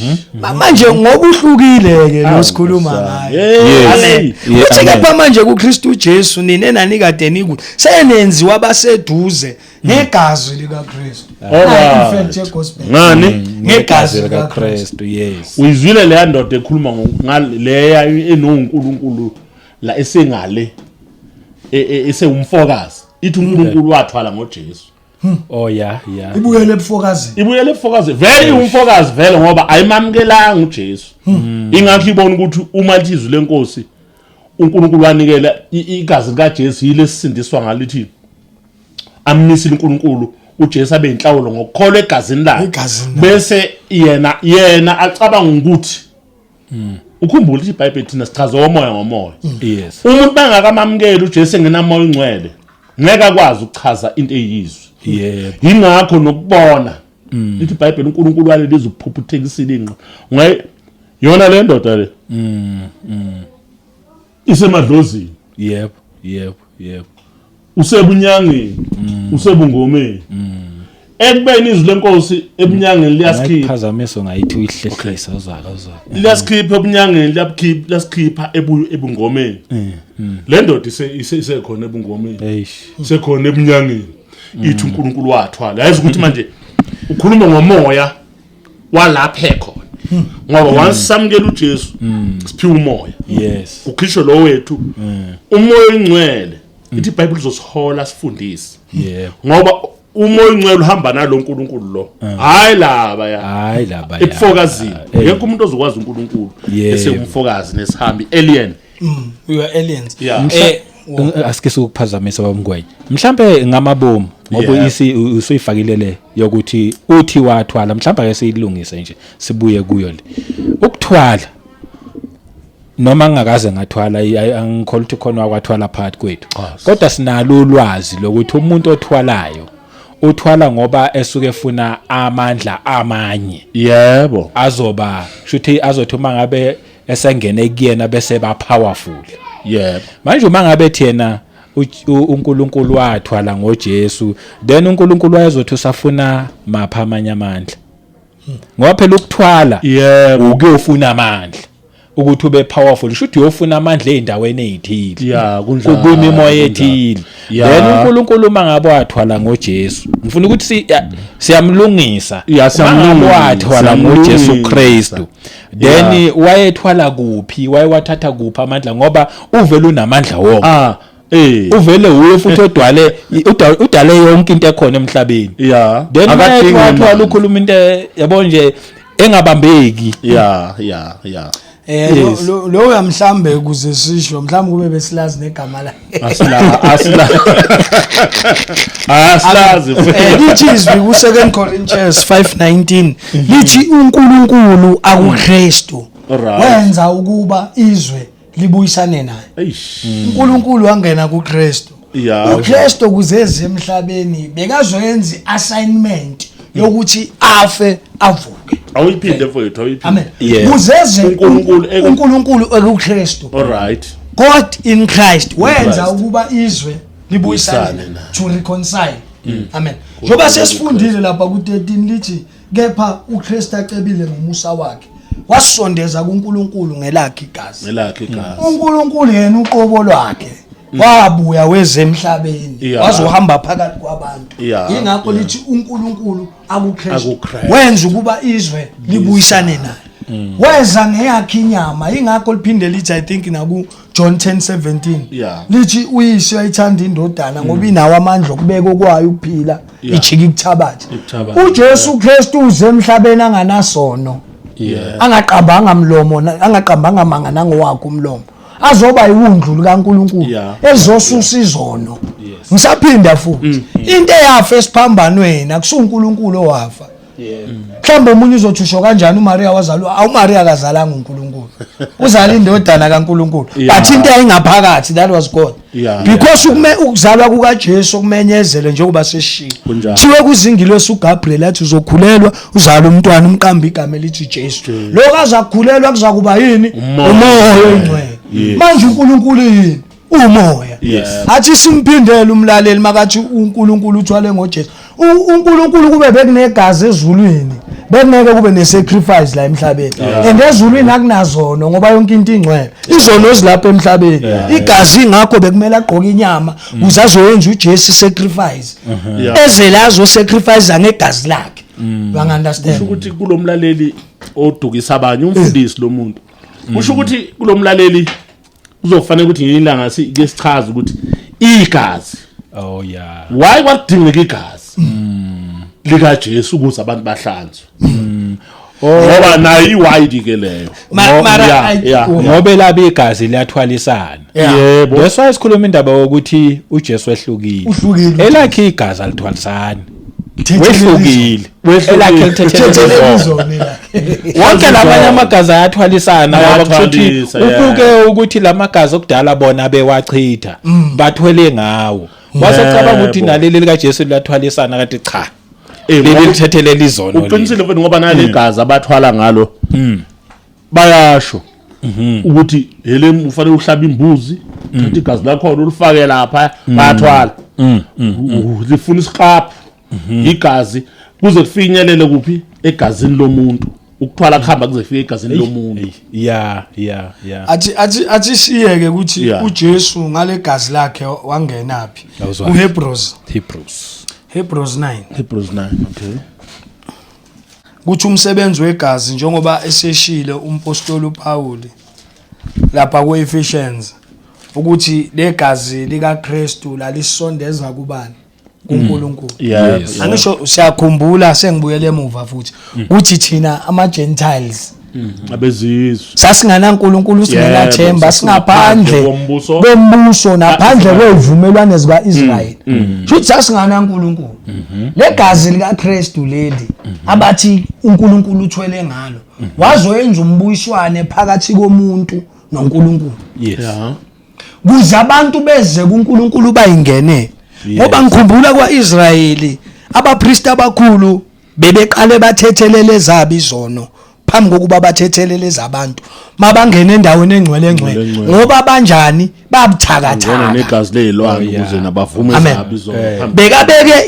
Manje ngoba uhlukile ke lo sikhuluma ngayo. Amen. Uthi kepha manje kuKristu Jesu nina enanikade nikude senenziwa abaseduze ngegazi likaKristu. Alright. Effect yegospel. Ngani? Ngegazi likaKristu. kaKristu, yes. Uyizwile leya ndoda ekhuluma ngaleya enoNkulunkulu la esengale esewumfokazi, ithi uNkulunkulu wathwala ngoJesu. Oh yeah. Ibuyele ebufokazini. Ibuyele ebufokazini vele, iwumfokazi vele, ngoba ayimamukelanga uJesu. Ingakho ibona ukuthi uma lithi izwi lenkosi uNkulunkulu wanikela igazi likaJesu yilesisindiswa ngalo, lithi ammisile uNkulunkulu uJesu abe inhlawulo ngokukholwa egazini lakhe. Egazini lakhe. Bese yena acabanga ukuthi, ukhumbule ukuthi iBhayibheli thina sichaza omoya ngomoya. Umuntu bangakamamukeli uJesu engenamoya ongcwele ngeke akwazi ukuchaza into eyizwi. Yingakho nokubona lithi iBhayibheli uNkulunkulu waleli uphuphuthekisile ingqo ngaye yona le ndoda le isemadlozini. Yebo, yebo, yebo. Usebunyangeni, usebungomeni, ekubeni izwi lenkosi ebunyangeni liyasikhipha. Ngayiphazamisa ngayithi uyihlehlisa, uzaka uzaka. Liyasikhipha ebunyangeni, liyabukhipha, liyasikhipha ebungomeni. Le ndoda isekhona ebungomeni, Eish. sekhona ebunyangeni, ithi uNkulunkulu wathwala. Yazi ukuthi manje ukhuluma ngomoya walapha ekhona, ngoba once samukela uJesu siphiwa umoya, ukhishwe lo wethu umoya oyingcwele. Ithi iBhayibheli uzosihola, sifundise, ngoba umoya oyingcwele uhamba nalo uNkulunkulu lo, hayi laba ya Hayi laba ya. ebufokazini. Yekho umuntu ozokwazi uNkulunkulu esewumfokazi nesihambi, alien. We were aliens. Asike sikuphazamisa babungwenya. Mhlambe ngamabomu ngoba isi usuyifakile le yokuthi uthi wathwala, mhlambe ake siyilungise nje sibuye kuyo le. Ukuthwala. Noma ngingakaze ngathwala, angikholwa ukuthi khona wakwathwala phakathi kwethu, kodwa sinalo ulwazi lokuthi umuntu othwalayo uthwala ngoba esuke efuna amandla amanye. Azoba shuthi azothi uma ngabe esengene kuyena bese ba powerful. Manje uma ngabe thina uNkulunkulu wathwala ngoJesu, then uNkulunkulu wayezothi usafuna mapha amanye amandla, ngoba phela ukuthwala ukuyofuna amandla ukuthi ube powerful, shuthi uyofuna amandla ezindaweni ezithile. Kunjalo. Kubimimoya ethile. Then uNkulunkulu uma ngabe wathwala ngoJesu, ngifuna ukuthi siyamlungisa. Uma ngabe wathwala ngoJesu Kristu, then wayethwala kuphi, wayewathatha kuphi amandla, ngoba uvele unamandla wonke. Uvele uye futhi odwale udale yonke into ekhona emhlabeni. Then wathwala ukhuluma into yabo nje engabambeki. Lo mhlambe kuze sisho mhlambe kube besilazi negama lakhe. Asilazi. Lithi izwi ku 2 Corinthians 5:19 lithi uNkulunkulu akuKristu wenza ukuba izwe libuyisane naye. uNkulunkulu wangena kuKristu. uKristu kuzeze emhlabeni bekazoyenza assignment yokuthi afe avuke. Awuyiphinde mfowethu, awuyiphinde. Amen. Kuzeze uNkulunkulu ekuKristu. All right. God in Christ wenza ukuba izwe libuyisane, to reconcile. Amen. Njengoba sesifundile lapha ku13 lithi kepha uKristu acebile ngomusa wakhe wasondeza kuNkulunkulu ngelakhe igazi. Ngelakhe igazi. uNkulunkulu yena uqobo lwakhe wabuya weze emhlabeni wazohamba phakathi kwabantu. Ingakho lithi uNkulunkulu akuKristu wenza ukuba izwe libuyisane naye. Weza ngeyakhe inyama, ingakho liphinde lithi I think naku John 10:17 lithi uyise uyayithanda indodana ngoba inawo amandla okubeka okwayo ukuphila ijike ikuthabathe. uJesu Kristu uze emhlabeni anganasono, angaqambanga mlomo, angaqambanga manga nangowakhe umlomo, azoba iwundlu likaNkuluNkulu ezosusa izono. Ngisaphinda futhi into eyafa esiphambanweni akusuNkulunkulu owafa. Mhlawumbe omunye uzothi usho kanjani uMaria wazalwa? UMaria akazalanga uNkulunkulu, uzala indodana kaNkulunkulu. But into eyayingaphakathi, that was God. Because ukuzalwa kukaJesu kumenyezele njengoba sesishilo, thiwe kuzingilosi uGabriel athi uzokhulelwa uzala umntwana umqamba igama elithi Jesu. Lokho azakhulelwa kuzakuba yini? Umoya oyingcwele. Manje uNkulunkulu yini? Umoya. Athi simphindele umlaleli makathi uNkulunkulu uthwale ngoJesu. uNkulunkulu kube bekunegazi ezulwini bekungeke kube nesacrifice la emhlabeni. And ezulwini akunazono ngoba yonke into ingcwele. Izono ezilapha emhlabeni. Igazi ingakho bekumele agqoke inyama ukuze azoyenza uJesu sacrifice. Ezelazo sacrifice ngegazi lakhe. You understand? Kusho ukuthi kulomlaleli odukisa abanye umfundisi lo muntu. Kusho ukuthi kulomlaleli kuzofanele ukuthi ngilanga sike sichaze ukuthi igazi. Oh yeah. Why kwadingeka igazi lika Jesu ukuze abantu bahlanzwe? Ngoba nayo iwide ke leyo. Ngoba labi igazi liyathwalisana. Yebo. That's why sikhuluma indaba yokuthi uJesu wehlukile. Elakhe igazi alithwalisani. Wehlukile. Elakhe lithethelele izona. Wonke lamanye amagazi ayathwalisana ngoba kushuthi ubuke ukuthi lamagazi okudala bona bewachitha bathwele ngawo. Wasecabanga ukuthi naleli lika Jesu liyathwalisana kanti cha. Leli lithethelele izono. Uqinisile mfethu ngoba nale gazi abathwala ngalo bayasho ukuthi hele ufanele uhlabe imbuzi, uthathe igazi lakho ulifake lapha bayathwala. Lifuna isiqaphu igazi kuze kufinyelele kuphi egazini lomuntu. Ukuthwala kuhamba kuze kufike egazini lomuntu. Athi siyeke ukuthi uJesu ngale gazi lakhe wangenaphi. KuHebrews. Hebrews 9. Hebrews 9, okay. Kuthi umsebenzi wegazi njengoba eseshile umpostoli uPaul lapha kuEphesians ukuthi legazi likaKristu lalisondeza kubani? uNkulunkulu. Angisho siyakhumbula sengibuyele emuva futhi ukuthi thina ama Gentiles abezizwe sasinganaNkulunkulu, singenathemba, singaphandle kombuso naphandle kwezivumelwano zikaIsrael. Futhi sasinganaNkulunkulu. Legazi likaKristu leli abathi uNkulunkulu uthwele ngalo wazoyenza umbuyiswane phakathi komuntu noNkulunkulu. Yes. Yeah. Kuze abantu beze kuNkulunkulu bayingene. Yes. Ngoba ngikhumbula kwaIsrayeli abapristi abakhulu bebeqale bathethelele zabo izono phambi kokuba bathethelele zabantu, mabangena endaweni engcwele engcwele. Engcwele. Ngoba banjani? Ngena Babuthakathaka. negazi leyilwane Oh, yeah. ukuze nabavume Amen. zabo izono phambi. Bekabeke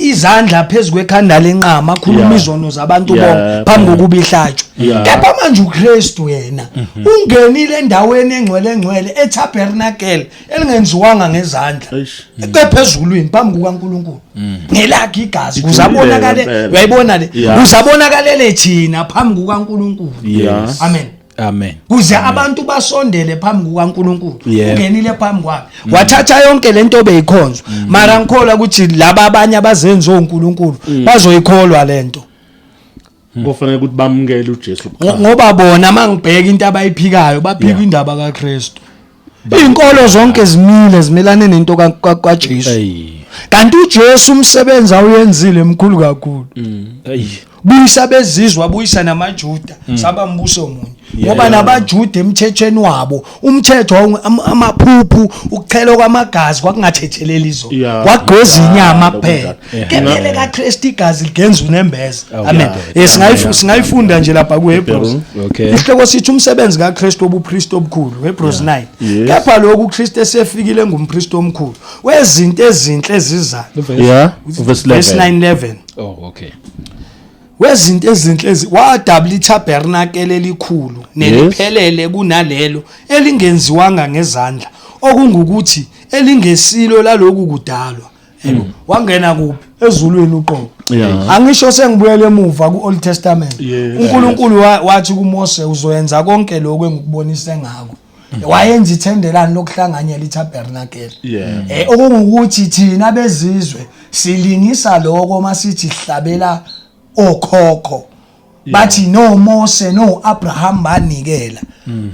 izandla phezu kwekhanda lenqama, akhuluma izono zabantu bonke phambi kokuba ihlatshwe. Kepha manje uKristu yena ungenile endaweni engcwele engcwele, etabernacle elingenziwanga ngezandla, Eish. ephezulwini phambi kukaNkuluNkulu ngelakhe igazi, kuze Ijulile abonakale. ngempela. Uyayibona le? Kuze abonakalele thina phambi kukaNkuluNkulu. Yes. Amen. Amen. Kuze abantu basondele phambi kukaNkuluNkulu. Ungenile phambi kwakhe, wathatha yonke lento beyikhonzwa. Mara ngikholwa ukuthi laba abanye abazenza oNkulunkulu bazoyikholwa lento. Kufanele ukuthi bamukele uJesu kuqala. Ngoba bona mangibheka into abayiphikayo, baphika indaba kaKristu. Izinkolo zonke zimile zimelane nento kaJesu. Hey. Kanti uJesu umsebenzi awuyenzile mkhulu kakhulu. Hey. Buyisa bezizwe, abuyisa namaJuda, saba mbuso munye. Ngoba nabaJuda emthethweni wabo, umthetho amaphuphu, ukuchelwa kwamagazi kwakungathetheleli izono. Kwagqoza inyama kuphela. Kepha kaKristu igazi ligenza unembeza. Oh, Amen. yeah. Singayifunda nje lapha kuHebrews. Okay. Isihloko sithi umsebenzi kaKristu wobupristi obukhulu, Hebrews 9. Yes. Kepha lokhu uKristu esefikile ngumpristi omkhulu wezinto ezinhle ezizayo. Yeah. Verse 11. Verse 9 11. Oh, okay. Wezinto ezinhle wadabula itabernacle elikhulu neliphelele kunalelo elingenziwanga ngezandla, okungukuthi elingesilo laloku kudalwa. Yebo, wangena kuphi? Ezulwini uqobo. Angisho sengibuyele emuva ku-Old Testament. uNkulunkulu wathi kuMose, uzoyenza konke lokhu engikubonise ngakho. Wayenza ithendelani lokuhlanganyela, itabernacle. Okungukuthi thina bezizwe silingisa lokho masithi hlabela okhokho. Bathi no Mose no Abraham banikela.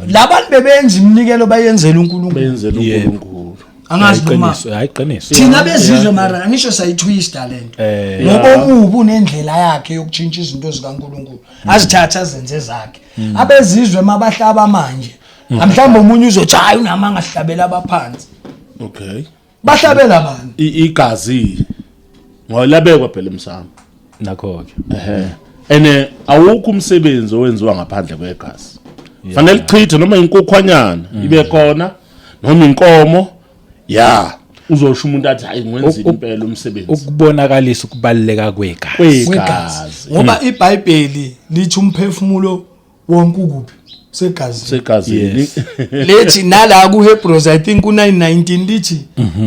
Labantu bebenza iminikelo bayenzela uNkulunkulu. Benzela uNkulunkulu. Angazi noma Iqiniso, hayi iqiniso. thina bezizwe mara angisho sayitwista lento. Ngoba omubi unendlela yakhe yokutshintsha izinto zikaNkulunkulu. Azithatha azenze zakhe. Abezizwe mabahlaba manje. Mhlawumbe omunye uzothi hayi unamanga, sihlabela abaphansi. Okay. Bahlabela bani? Igazi ngoba labekwa phela emsamo. Nakho ke. Ehe. Ene awukho umsebenzi owenziwa ngaphandle kwegazi. Fanele lichithe noma inkukhwanyana ibe khona noma inkomo. Ya, uzosho umuntu athi hayi ngwenzile impela umsebenzi. Ukubonakalisa ukubaluleka kwegazi. Kwegazi. Ngoba iBhayibheli lithi umphefumulo wonke ukuphi? Segazini. Segazini. Yes. Lethi nala kuHebrews, I think ku9:19, lithi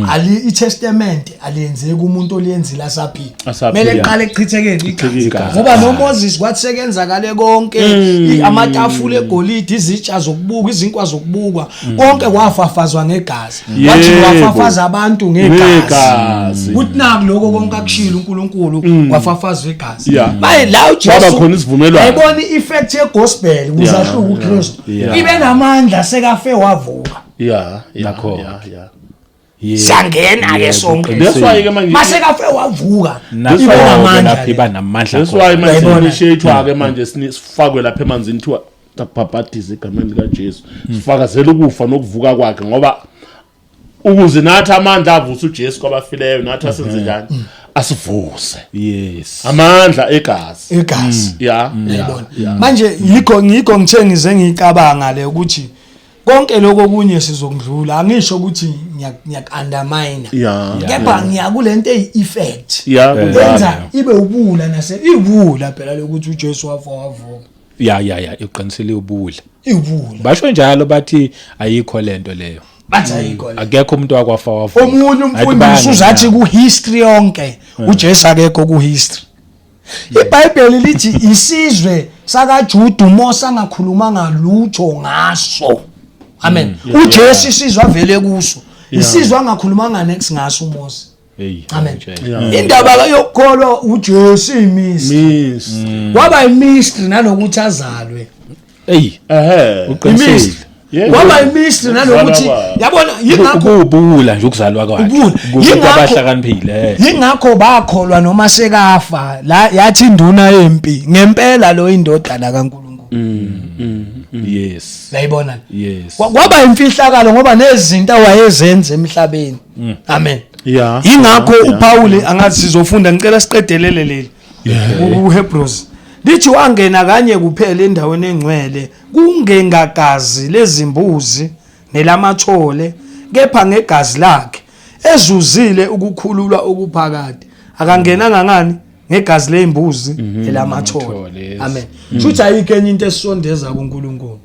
ali iTestament aliyenzeki umuntu oliyenzile asaphila. Asaphila. Kumele kuqale kuchithekeni Kuchitheke igazi. igazi. Ngoba noMoses kwathi sekenzakale konke, amatafula egolide, izitsha zokubuka, izinkwa zokubukwa, konke kwafafazwa ngegazi. Wathi wafafaza abantu ngegazi. Ngegazi. Kuthi naku lokho konke akushilo uNkulunkulu kwafafazwa igazi. Maye la uJesu Kwaba khona isivumelwano. Yayibona i-effect ye-gospel ukuze ahluke uKristu. Ibe namandla sekafe wavuka. Yeah, Nakho. yeah. Siyangena ke sonke. That's why ke manje Masekafe wavuka. Nakho Ibe ke namandla. lapho iba namandla. That's why khona. manje Uyayibona? initiate ke manje sifakwe lapha emanzini, kuthiwa tabhabhadize egameni likaJesu. Sifakazela ukufa nokuvuka kwakhe, ngoba ukuze nathi amandla avusa uJesu kwabafileyo nathi asenze njani? Asivuse. Yes. Amandla egazi. Igazi. Yeah. Manje yikho ngithe ngize ngicabanga le ukuthi konke lokho okunye sizokudlula, angisho ukuthi ngiyak-undermine, kepha ngiyakulento eyi-effect Kunjalo. yenza ibe ubula nase iwula phela lokuthi uJesu wafa wavuka. Ya, uqinisile, ubula. Iwula. Basho njalo bathi ayikho lento leyo. Bathi ayikho le. Akekho umuntu wakwafa wavuka. Omunye umfundisi uzathi ku-history yonke uJesu akekho ku-history. iBhayibheli lithi isizwe sakaJuda uMose angakhulumanga lutho ngaso. Amen. uJesu isizwe avele kuso, isizwe angakhulumanga next ngaso uMose. Hey. Amen. Indaba yokukholwa uJesu imisi Miss. kwaba imystery nanokuthi azalwe. Hey, uqinisile. Imystery. Yebo. Kwaba imystery nanokuthi Ukuzalwa kwakhe. yabona yingakho Ukuwubuwula nje ukuzalwa kwakhe. Ubuwula. Kubantu abahlakaniphile. Yingakho bakholwa noma sekafa la, yathi induna yempi ngempela lo indodana kaNkuluNkulu. kuNkulunkulu. Yes. Uyayibona? Yes. Kwaba imfihlakalo ngoba nezinto awayezenza emhlabeni. Amen. Ingakho uPaul angathi sizofunda, ngicela siqedelele leli. KuHebrews. Lithi wangena kanye kuphela endaweni engcwele kungengagazi lezimbuzi nelamathole kepha ngegazi lakhe ezuzile ukukhululwa okuphakade. Akangenanga ngani? Ngegazi lezimbuzi nelamathole. Yes. Amen. Futhi ayikho enye into esondeza kuNkulunkulu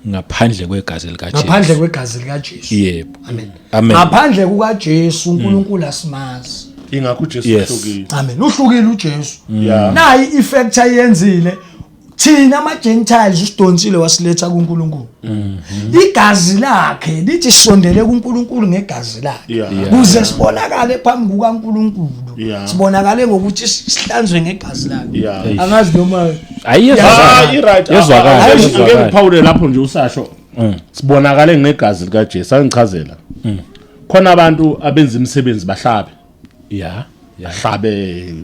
ngaphandle kwegazi likaJesu. Ngaphandle kwegazi likaJesu. Yebo. Amen. Amen. Ngaphandle kukaJesu uNkulunkulu asimazi. Ingakho uJesu Yes. uhlukile. Amen. Uhlukile uJesu. Yeah. Nayi effect ayenzile. Thina ama Gentiles usidonsile wasiletha kuNkulunkulu. Igazi lakhe lithi sisondele kuNkulunkulu ngegazi lakhe. Yeah. Kuze sibonakale phambi kukaNkulunkulu. Yeah. Sibonakale ngokuthi sihlanzwe ngegazi lakhe. Yeah. Angazi noma Ayi Ah, yezwakala. i-right. Yezwakala. Angeke Yezwakala. ngiphawule lapho nje usasho. Sibonakale ngegazi likaJesu, angichazela. Khona abantu abenza imisebenzi bahlabe. Yeah. Yeah. Bahlabe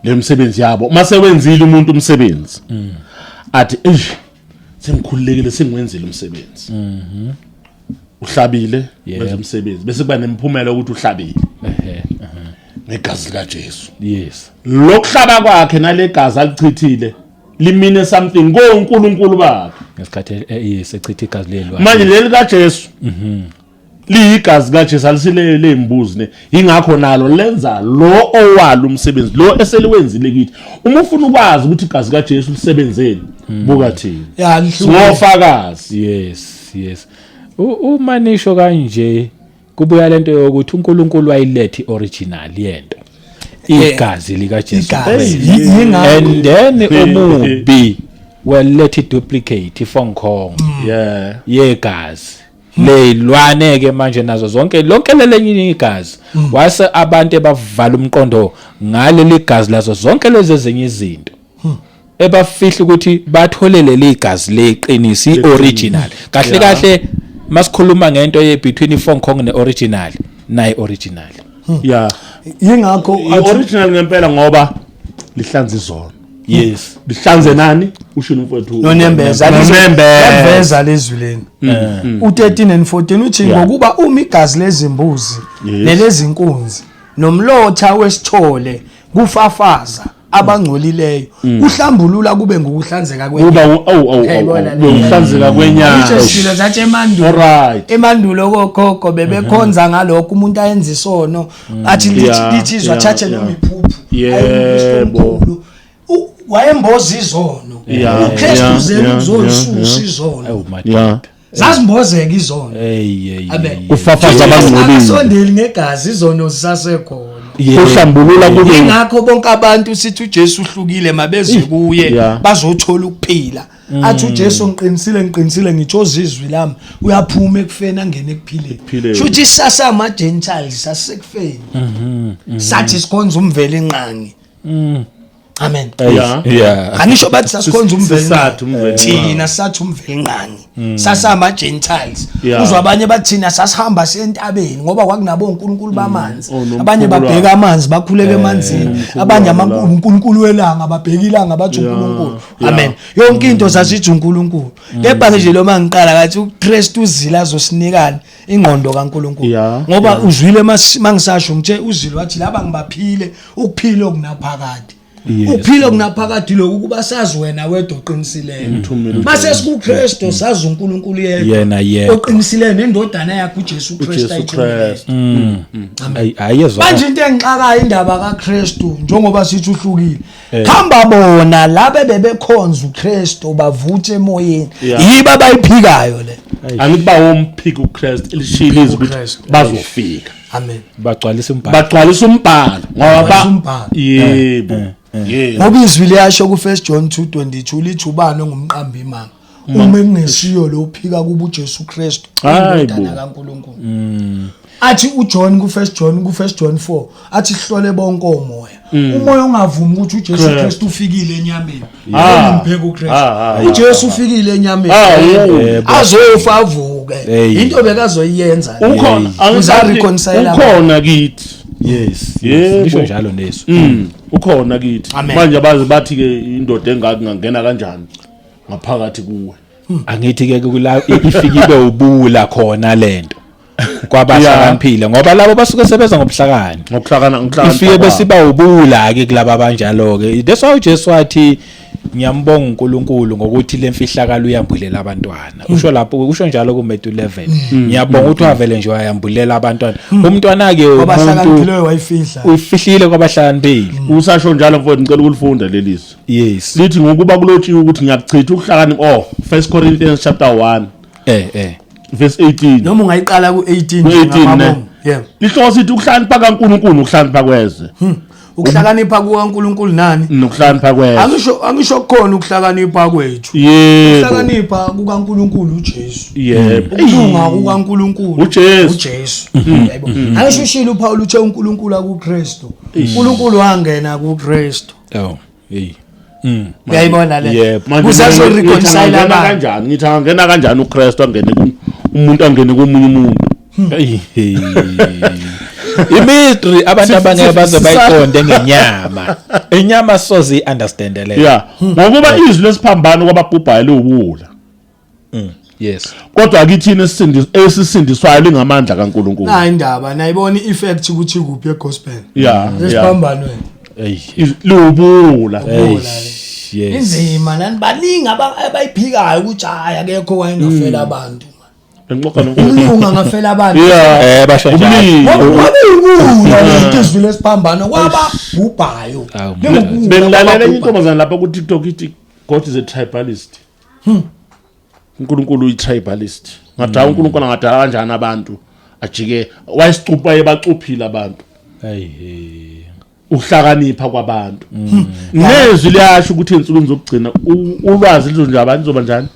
le misebenzi yabo. Uma sewenzile umuntu umsebenzi. Athi eish sengikhululekile sengiwenzile umsebenzi. Uhlabile Yebo. wenza umsebenzi bese kuba nemphumela ukuthi uhlabile Ehhe. ngegazi likaJesu. Yes. Lokuhlaba kwakhe nalegazi alichithile limine something koNkulunkulu bakhe. Ngesikhathi yes echitha igazi lelwane. Manje leli kaJesu liyigazi kaJesu alisile lembuzi ne ingakho nalo lenza lo owalo umsebenzi lo eseliwenzile kithi. Uma ufuna ukwazi ukuthi igazi kaJesu lisebenzeni, buka thina ya lihlukile. singofakazi. Yes, yes. Uma nisho kanje kubuya lento yokuthi uNkulunkulu wayilethe original yento. Igazi likaJesu. Igazi. Christ. Yingakho And then omubi walethe duplicate iFonkong Yeah. yegazi. Leyilwane ke manje nazo zonke lonke lelenye igazi. Wase abantu ebavala umqondo ngaleli gazi lazo zonke lezi ezinye izinto. Ebafihla ukuthi bathole leli igazi leqiniso ioriginal. Kahle kahle masikhuluma ngento ye between iFonkong neoriginal, nayi original. Yeah. Yingakho I-original ngempela ngoba lihlanza izono. Yes. Lihlanze nani? Usho umfowethu. Nonembeza. Nonembeza. Yaveza lezwi leni. U13 and 14 uthi Yeah. ngokuba uma igazi lezimbuzi Yes. nelezinkunzi nomlotha wesithole kufafaza abangcolileyo kuhlambulula kube ngukuhlanzeka Kuba kwenyama. awu awu Uyayibona le. ukuhlanzeka kwenyama. Isho silo sathi emandulo Alright. emandulo kokhokho bebekhonza ngalokho umuntu ayenza isono athi lithi Yeah, lithi izwa yeah, thathe yeah. noma iphuphu Yebo. aye kumpristi omkhulu. Wayemboza izono. Yeah, uKristu yeah, uzele yeah, ukuzolisusa izono. Oh my Yeah. God. Zazimbozeka izono. Hey hey. Amen. Kufafaza abangcolile. Akasondeli ngegazi izono zisasekhona. Kuhlambulula kube Ingakho bonke abantu sithi uJesu uhlukile mabeze kuye Yeah. bazothola ukuphila. Athi uJesu ngiqinisile ngiqinisile ngitho izwi lami uyaphuma ekufeni angene ekuphileni. Ekuphileni. Shuthi sasa ama Gentiles sasekufeni. Sathi sikhonza umveli inqangi. Amen. Yeah. Yeah. Angisho bathi sasikhonza umveli Sisathi umveli thina sathi umveli nqangi sasama Gentiles. Yeah. Uzwa abanye bathi thina sasihamba siyentabeni ngoba kwakunabo onkulunkulu bamanzi. Oh, nomkhulu Abanye babheka wabo. amanzi bakhuleka emanzini, abanye uNkulunkulu welanga babheka ilanga bathi Yeah. uNkulunkulu. Yeah. Amen. Yonke into sasithi uNkulunkulu. Kepha nje lo mangiqala ngathi uKristu uzila azosinikani ingqondo kaNkulunkulu. Yeah. Ngoba uzwile mangisasho ngithe uzilo wathi laba ngibaphile ukuphila okunaphakade. Yes. Ukuphila okunaphakade lokhu kuba sazi wena wedwa oqinisileyo. Uthumele Mase sikuKristu sazi uNkulunkulu yedwa. Yena yedwa. Oqinisileyo nendodana yakhe uJesu Kristu uJesu ayithumileyo. Christ. Ayi ayezwa. Manje into engixakayo indaba kaKristu njengoba sithi uhlukile. Khamba bona laba bebekhonza uKristu bavuthe emoyeni. Yeah. Yiba abayiphikayo le. Angithi bawomphika uChrist elishilo izwi ukuthi uChrist. bazofika. Amen. Bagcwalisa umbhalo. Bagcwalisa umbhalo ngoba Bagcwalisa umbhalo. Yebo. Yebo. Ngoba izwi liyasho ku1 John 2:22 lithi ubani ongumqambi imanga. Uma kungesiyo lo uphika kuba uJesu Kristu Hayi indodana bo. kaNkuluNkulu. Athi uJohn ku1 John ku1 John 4 athi hlole bonke omoya. Umoya ongavumi ukuthi uJesu Christ. Kristu ufikile enyameni. Ah. Ngimpheka uKristu. Ah, ah, uJesu ufikile enyameni. Ah, yebo. Azofa avuke. Hey. Into bekazoyenza. le. Ukhona Uza reconcile ukhona kithi. Yes. Yebo. Lisho njalo nesu. Ukhona kithi. Amen. Manje abazi bathi ke indoda engaka ingangena kanjani ngaphakathi kuwe. Angithi ke kula ifike ibe ubula khona lento kwabahlakaniphile, ngoba labo basuke sebeza ngobuhlakani. Ngokuhlakana ngokuhlakana. Ifike besiba ubula ke kulaba abanjalo ke. That's why uJesu wathi ngiyambonga uNkulunkulu ngokuthi lemfihlakalo uyambulela abantwana. Usho lapho, usho njalo ku Matthew 11. Ngiyabonga ukuthi wavele nje wayambulela abantwana. Umntwana ke umuntu Kwabahlakaniphileyo wayifihla. Uyifihlile kwabahlakaniphile. Usasho njalo mfowethu, ngicela ukulifunda lelizwi. Yes. Lithi ngokuba kulotshiwe ukuthi ngiyakuchitha ukuhlakani, oh, 1 Corinthians chapter 1 verse 18. Noma ungayiqala ku-18. Ku-18, ne? Yebo. Lihloko sithi ukuhlakanipha kaNkuluNkulu nokuhlakanipha kwezwe. Ukuhlakanipha kukaNkuluNkulu nani? Nokuhlakanipha kwezwe. Angisho kukhona ukuhlakanipha kwethu. Yebo. Ukuhlakanipha kukaNkuluNkulu uJesu. Yebo. Ukulunga kukaNkuluNkulu uJesu. uJesu. Yebo. Angisho ushilo uPaul uthe uNkulunkulu akuKristu. uNkulunkulu wangena kuKristu. Oh, hey. Uyayibona le? Yebo. Manje Kusazo ngithi reconcile angangena abantu. kanjani? Ngithi angangena kanjani uKristu angene ku umuntu angene komunye umuntu? Hey. Imystery abantu abangeke baze bayiqonde ngenyama. Inyama soze understand le. Yeah. Ngokuba izwi lesiphambano kwababhubhayo liwubuwula. Yes. Kodwa kithina esisindiswayo lingamandla kaNkuluNkulu. Nayi indaba, nayibona i-effect ukuthi kuphi egospel. Yeah. Yeah. Lesiphambanweni. Hey. Liwubuwula. Hey. Ubula le. Yes. Inzima nani baningi abayiphikayo ukuthi hayi akekho wayengafela abantu. Bengixoxa noNkulunkulu. Umlungu angafela abantu. Yeah. Basho njalo. Ubulili. Ngoba iwula lento izwi lesiphambano kwababhubhayo. Awu, Lingubuwula Bengilalela enye kwababhubhayo. intombazane lapha ku TikTok ithi God is a tribalist. uNkulunkulu uyi tribalist. Ngadala uNkulunkulu angadala kanjani abantu ajike wayesicupha ebacuphile abantu. Hey. Hey. Ukuhlakanipha kwabantu. Nezwi liyasho ukuthi ensukwini zokugcina ulwazi lizonjaba lizoba njani?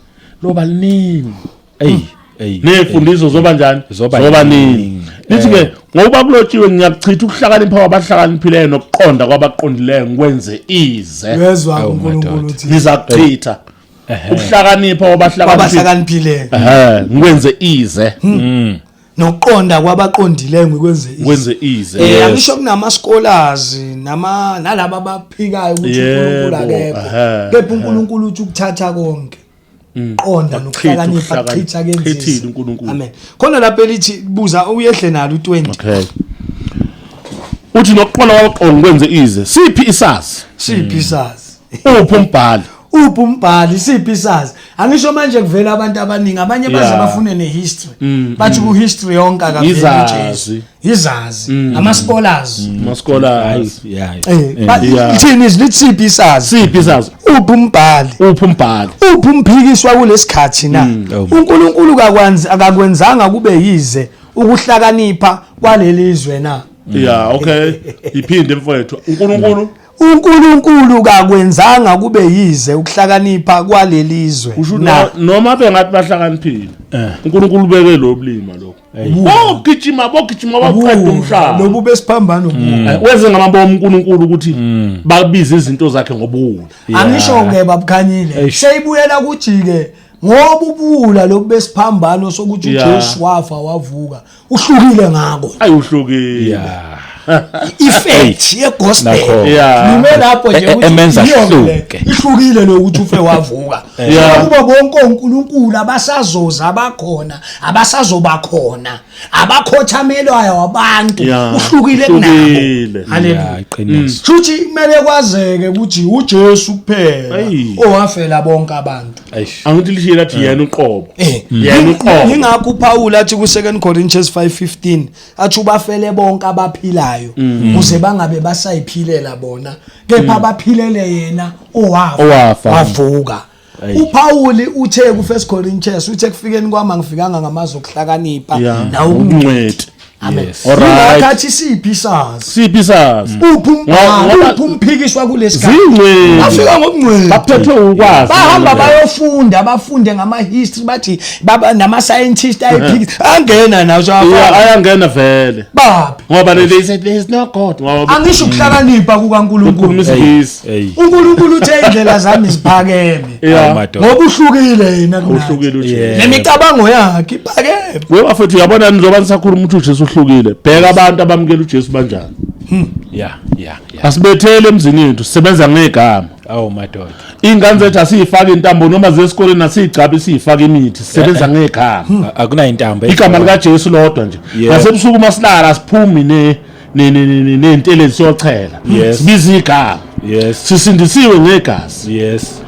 Loba liningi. Hey. Hey. Nefundiso zoba njani? Zoba ningi. ningi. Lithi ke ngokuba kulotshiwe ngiyakuchitha ukuhlakanipha kwabahlakaniphileyo nokuqonda kwabaqondileyo ngikwenze ize. Uyezwa Awu, uNkulunkulu madoda. uthi Ngizakuchitha ukuhlakanipha kwabahlakaniphileyo. kwabahlakaniphile Ngikwenze ize. nokuqonda kwabaqondileyo ngikwenze ize. Ngikwenze ize. Angisho kunama scholars nama nalaba abaphikayo ukuthi Yebo, uNkulunkulu akekho. Kepha uNkulunkulu uthi ukuthatha konke. Qonda nokuhlakanipha Ukuchitha chitha kenzise. Chithile uNkulunkulu. Amen. Khona lapha elithi buza uyehle nalo u20. Okay. Uthi nokuqonda kwabaqonda ngikwenze ize. Siphi isazi? Siphi isazi? Uphi umbhali? Uphi umbhali? Siphi isazi? Angisho manje kuvela abantu abaningi abanye baze Yeah. bafune nehistory. Bathi ku history yonke akaveli Izazi. uJesu. Izazi, ama scholars. Ama scholars. Yeah. Yeah. Ithini izwi lithi siphi isazi? Siphi isazi? Uphi umbhali? Uphi umbhali? Uphi umphikiswa kulesikhathi na? Oh. uNkulunkulu kakwenzi akakwenzanga kube yize ukuhlakanipha kwalelizwe na? Yeah, okay. Iphinde mfowethu. uNkulunkulu uNkulunkulu kakwenzanga kube yize ukuhlakanipha kwalelizwe usho na? noma bengathi bahlakaniphile. uNkulunkulu ubeke lo bulima lokho. Bogijima bogijima baqeda umhlaba. Lobu besiphambano buwula. Wenze ngamabomu uNkulunkulu ukuthi babize izinto zakhe ngobuwula. Angisho ke babukhanyile Eish. seyibuyela kujike ngoba ubuwula lobu besiphambano sokuthi Yeah. uJesu wafa wavuka uhlukile ngako. Ayihlukile. Yeah. Effect yegospel Nakho. Yeah. nime lapho nje ukuthi Emenza iyo le, ahluke. ihlukile lo ukuthi ufe wavuka. Yeah. Kuba bonke oNkulunkulu abasazoza abakhona abasazoba khona abakhothamelwayo abantu Yeah. uhlukile kunabo. Uhlukile. Haleluya. Yeah, iqiniso. Shuthi kumele kwazeke ukuthi uJesu kuphela Ayi. owafela bonke abantu. Eish. Angithi lishiye lathi yena uqobo. Yena uqobo. Ingakho uPaul athi ku2 Corinthians 5:15 athi ubafele bonke abaphilayo kuze bangabe basayiphilela bona kepha abaphilele yena owafa Owafa. wavuka. Ayi. uPaul uthe ku1 Corinthians uthe kufikeni kwami angifikanga ngamazwi okuhlakanipha Yeah. nawukuncweti. Ubuncweti. Amen. Yes. Alright. Ingakho athi siphi isazi? Siphi isazi? Uphi umbhalo? Ngoba- Uphi umphikiswa kulesikhathi? Zingcweti. Bafika ngobungcweti. Baphethwe ukwazi. Bahamba bayofunda bafunde ngama history bathi baba nama scientist ayiphikisa angena nawo Yeah, so ayangena vele. baphi Ngoba they said there is no God. Ngoba angisho ukuhlakanipha ukhuluma kukaNkulunkulu. isingisi. Hey. uNkulunkulu uthe indlela zami ziphakeme Yeah. madoda. ngoba uhlukile yena kunathi. Uhlukile uJesu. Yeah. Nemicabango yakhe iphakeme. We bafethu uyabona nizoba nisakhuluma ukuthi uJesu uhlukile. Bheka abantu abamukela uJesu banjani. Yeah, yeah, yeah. Asibethele emzini yethu, sisebenza ngegama. Awu madoda. Iy'ngane zethu asiyifaki intambo noma zesikoleni asiyigcabi siyifake imithi, sisebenza ngegama. Akunayintambo. Igama likaJesu lodwa nje. Nasebusuku masilala asiphumi ne ney'ntelezi siyochela. Sibiza igama. Yes. Sisindisiwe ngegazi. Yes.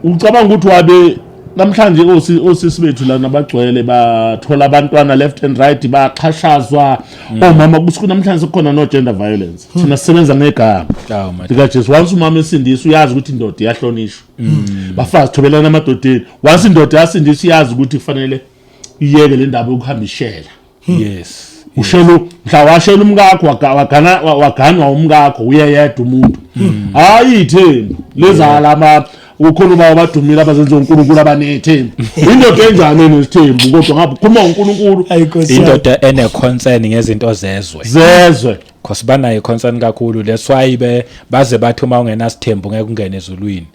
Ucabanga ukuthi wabe namhlanje osisi bethu lana bagcwele bathola abantwana left and right, baxhashazwa omama, kusuku namhlanje sekukhona no gender violence. Thina sisebenza ngegama likaJesu. Once umama esindiswa uyazi ukuthi indoda iyahlonishwa. Bafazi thobelana emadodeni. Once indoda yasindiswa iyazi ukuthi kufanele iyeke le ndaba yokuhamba ishela. Yes. Ushelo mhla washela umkakho wagana waganwa umkakho uyeyedwa umuntu. Hayi ithembu lezala ukhona ubaba abadumile abazenza uNkulunkulu abanethembu. Indoda enjani enesithembu kodwa ngapha ukhuluma ngoNkulunkulu. Indoda ene concern ngezinto zezwe. Zezwe. Because banayo concern kakhulu, that's why be baze bathi uma ungenasithembu ngeke ungene ezulwini.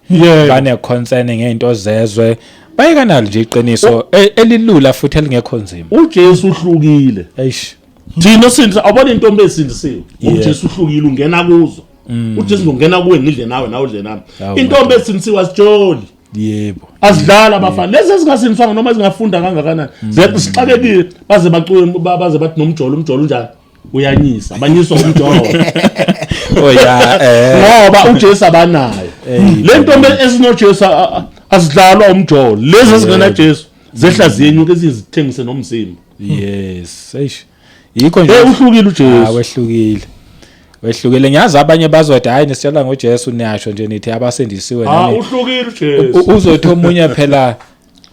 Bane concern ngezinto zezwe. Bayekanalo nje iqiniso elilula futhi elingekho nzima. uJesu uhlukile. Eish. Thina sindisa awubona intombi esindisiwe. uJesu uhlukile ungena kuzo. uJesu ungena kuwe ngidle nawe nawe udle nami. Intombi esindisiwe asijoli. Yebo. Asidlala abafana. Lezi ezingasindiswanga noma ezingafunda kangakanani. Sixakekile baze bacuye baze bathi nomjolo umjolo unjani? Uyanyisa. Abanyiswa umjolo. Oh yeah. Ngoba uJesu abanayo. Le ntombi esinoJesu asidlalwa umjolo. Lezi ezingena Jesu zehla ziyenyuka ezizithengise nomzimba. Yes. Eish. Yikho nje uhlukile uJesu. Wehlukile. Wehlukile. Ngiyazi abanye bazothi hayi nisitshela ngoJesu niyasho nje nithi abasindisiwe nani. Uhlukile uJesu. Uzothi omunye phela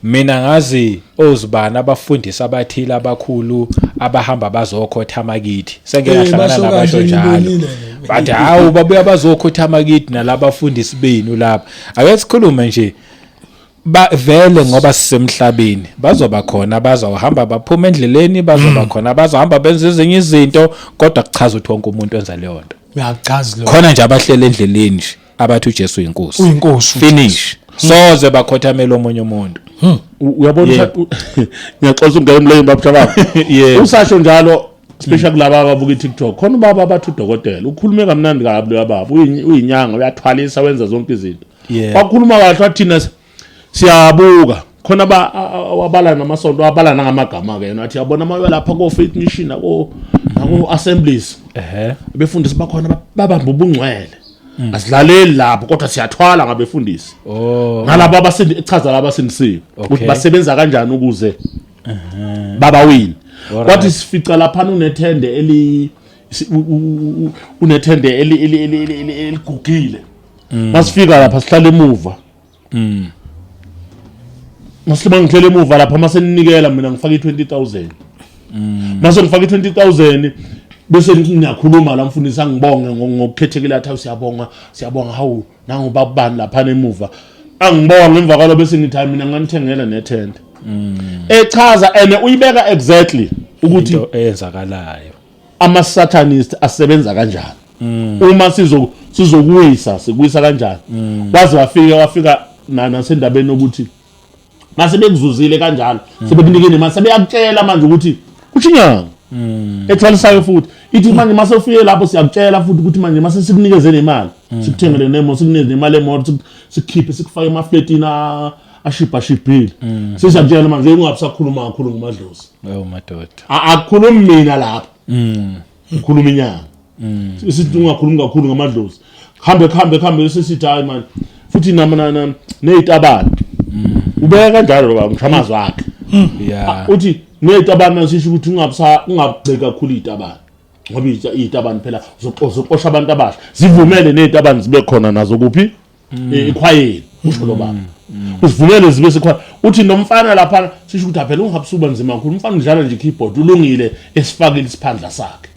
mina ngazi ozibani abafundisi abathile abakhulu abahamba bazokhothama kithi. Sengeke ngahlangana nabasho njalo. Bathi hawu babuya bazokhothama kithi nalabafundisi benu lapha. Ake sikhulume nje. Ba vele ngoba sisemhlabeni bazoba khona bazohamba baphuma endleleni, bazoba khona bazohamba benze ezinye izinto, kodwa kuchaza ukuthi wonke umuntu wenza leyo nto. Uyachaza lo. Khona nje abahlele endleleni nje abathi uJesu uyinkosi. Uyinkosi. Finish. Soze bakhothamela omunye umuntu. Uyabona ngiyaxoxa ungena emlonyeni babushababa. Usasho njalo special kulaba ababuka iTikTok. Khona ubaba abathi udokotela ukhulume kamnandi kabi lo baba. Uyinyanga uyathwalisa wenza zonke izinto. Wakhuluma kahle wathina siyabuka khona ba wabala namasonto wabala nangamagama ke yena wathi yabona maye lapha ko Faith Mission nako Assemblies abefundisi bakhona babamba ubungcwele. Asidlaleli lapho kodwa siyathwala ngabefundisi. Ngalabo abasindi echaza laba abasindisiwe ukuthi basebenza kanjani ukuze babawini. Kwathi sifica lapha unethende eli unethende eligugile. Masifika lapha sihlala emuva. Masihlala ngihlele emuva lapha maseninikela mina ngifaka i20000. Mase ngifaka i20000 bese ngiyakhuluma la mfundisi angibonge ngokukhethekile athi siyabonga siyabonga hawu nangu babani lapha emuva. Angibonge emva kwalo bese ngithi hayi mina nganithengela nethende. Echaza ene uyibeka exactly ukuthi into eyenzakalayo. Ama satanist asebenza kanjani. Uma sizokuwisa sikuwisa kanjani. Waze wafika nasendabeni ukuthi mase bekuzuzile kanjalo sebekunikene imali sebeyakutshela manje ukuthi kushinyanga ethwalisayo futhi ithi manje mase ufike lapho siyakutshela futhi ukuthi manje mase sikunikeze nemali sikuthengele nemoto sikunikeze nemali emoto sikukhiphe sikufake emafletini ashibhashibhile sesiyakutshela manje ungabisakhuluma kakhulu ngomadlozi. Oh madoda. Akukhulumi mina lapho. Ukhuluma inyanga. Sithi ungakhulumi kakhulu ngamadlozi. Hambe sesithi hayi man futhi nama nezitabane. Ubeka kanjalo baba ngisho amazwi akhe. Yeah. Uthi nezitabane sisho ukuthi ungabugxeki kakhulu izitabane. Ngoba izitabane phela uzoxosha abantu abasha. Zivumele nezitabane zibe khona nazo kuphi? Ekhwayeni usho lo baba. Usivumele zibe sekhwayeni. Uthi nomfana lapha sisho ukuthi phela ungabusuba nzima kakhulu. Umfana udlala nje keyboard ulungile esifakile isiphandla sakhe.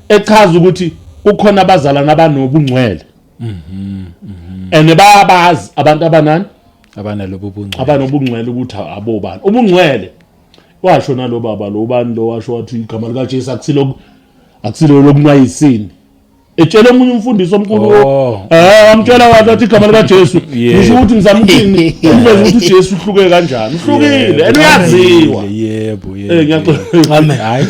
Echaza ukuthi kukhona abazalana abanobungcwele. And bayabazi abantu abanani? Abanalobu bungcwele. Abanobungcwele ukuthi abobani. Ubungcwele. Washo nalo baba lo bani lo washo wathi igama likaJesu akusilo lokunwayisini. Etshela omunye umfundisi omkhulu. Oh. Amtshela wathi athi igama lika Jesu. Ngisho ukuthi ngizama ukuthini? Ukuveza ukuthi uJesu uhluke kanjani. Uhlukile and uyaziwa. Yebo, yebo. Ngiyacela. Amen. Hayi.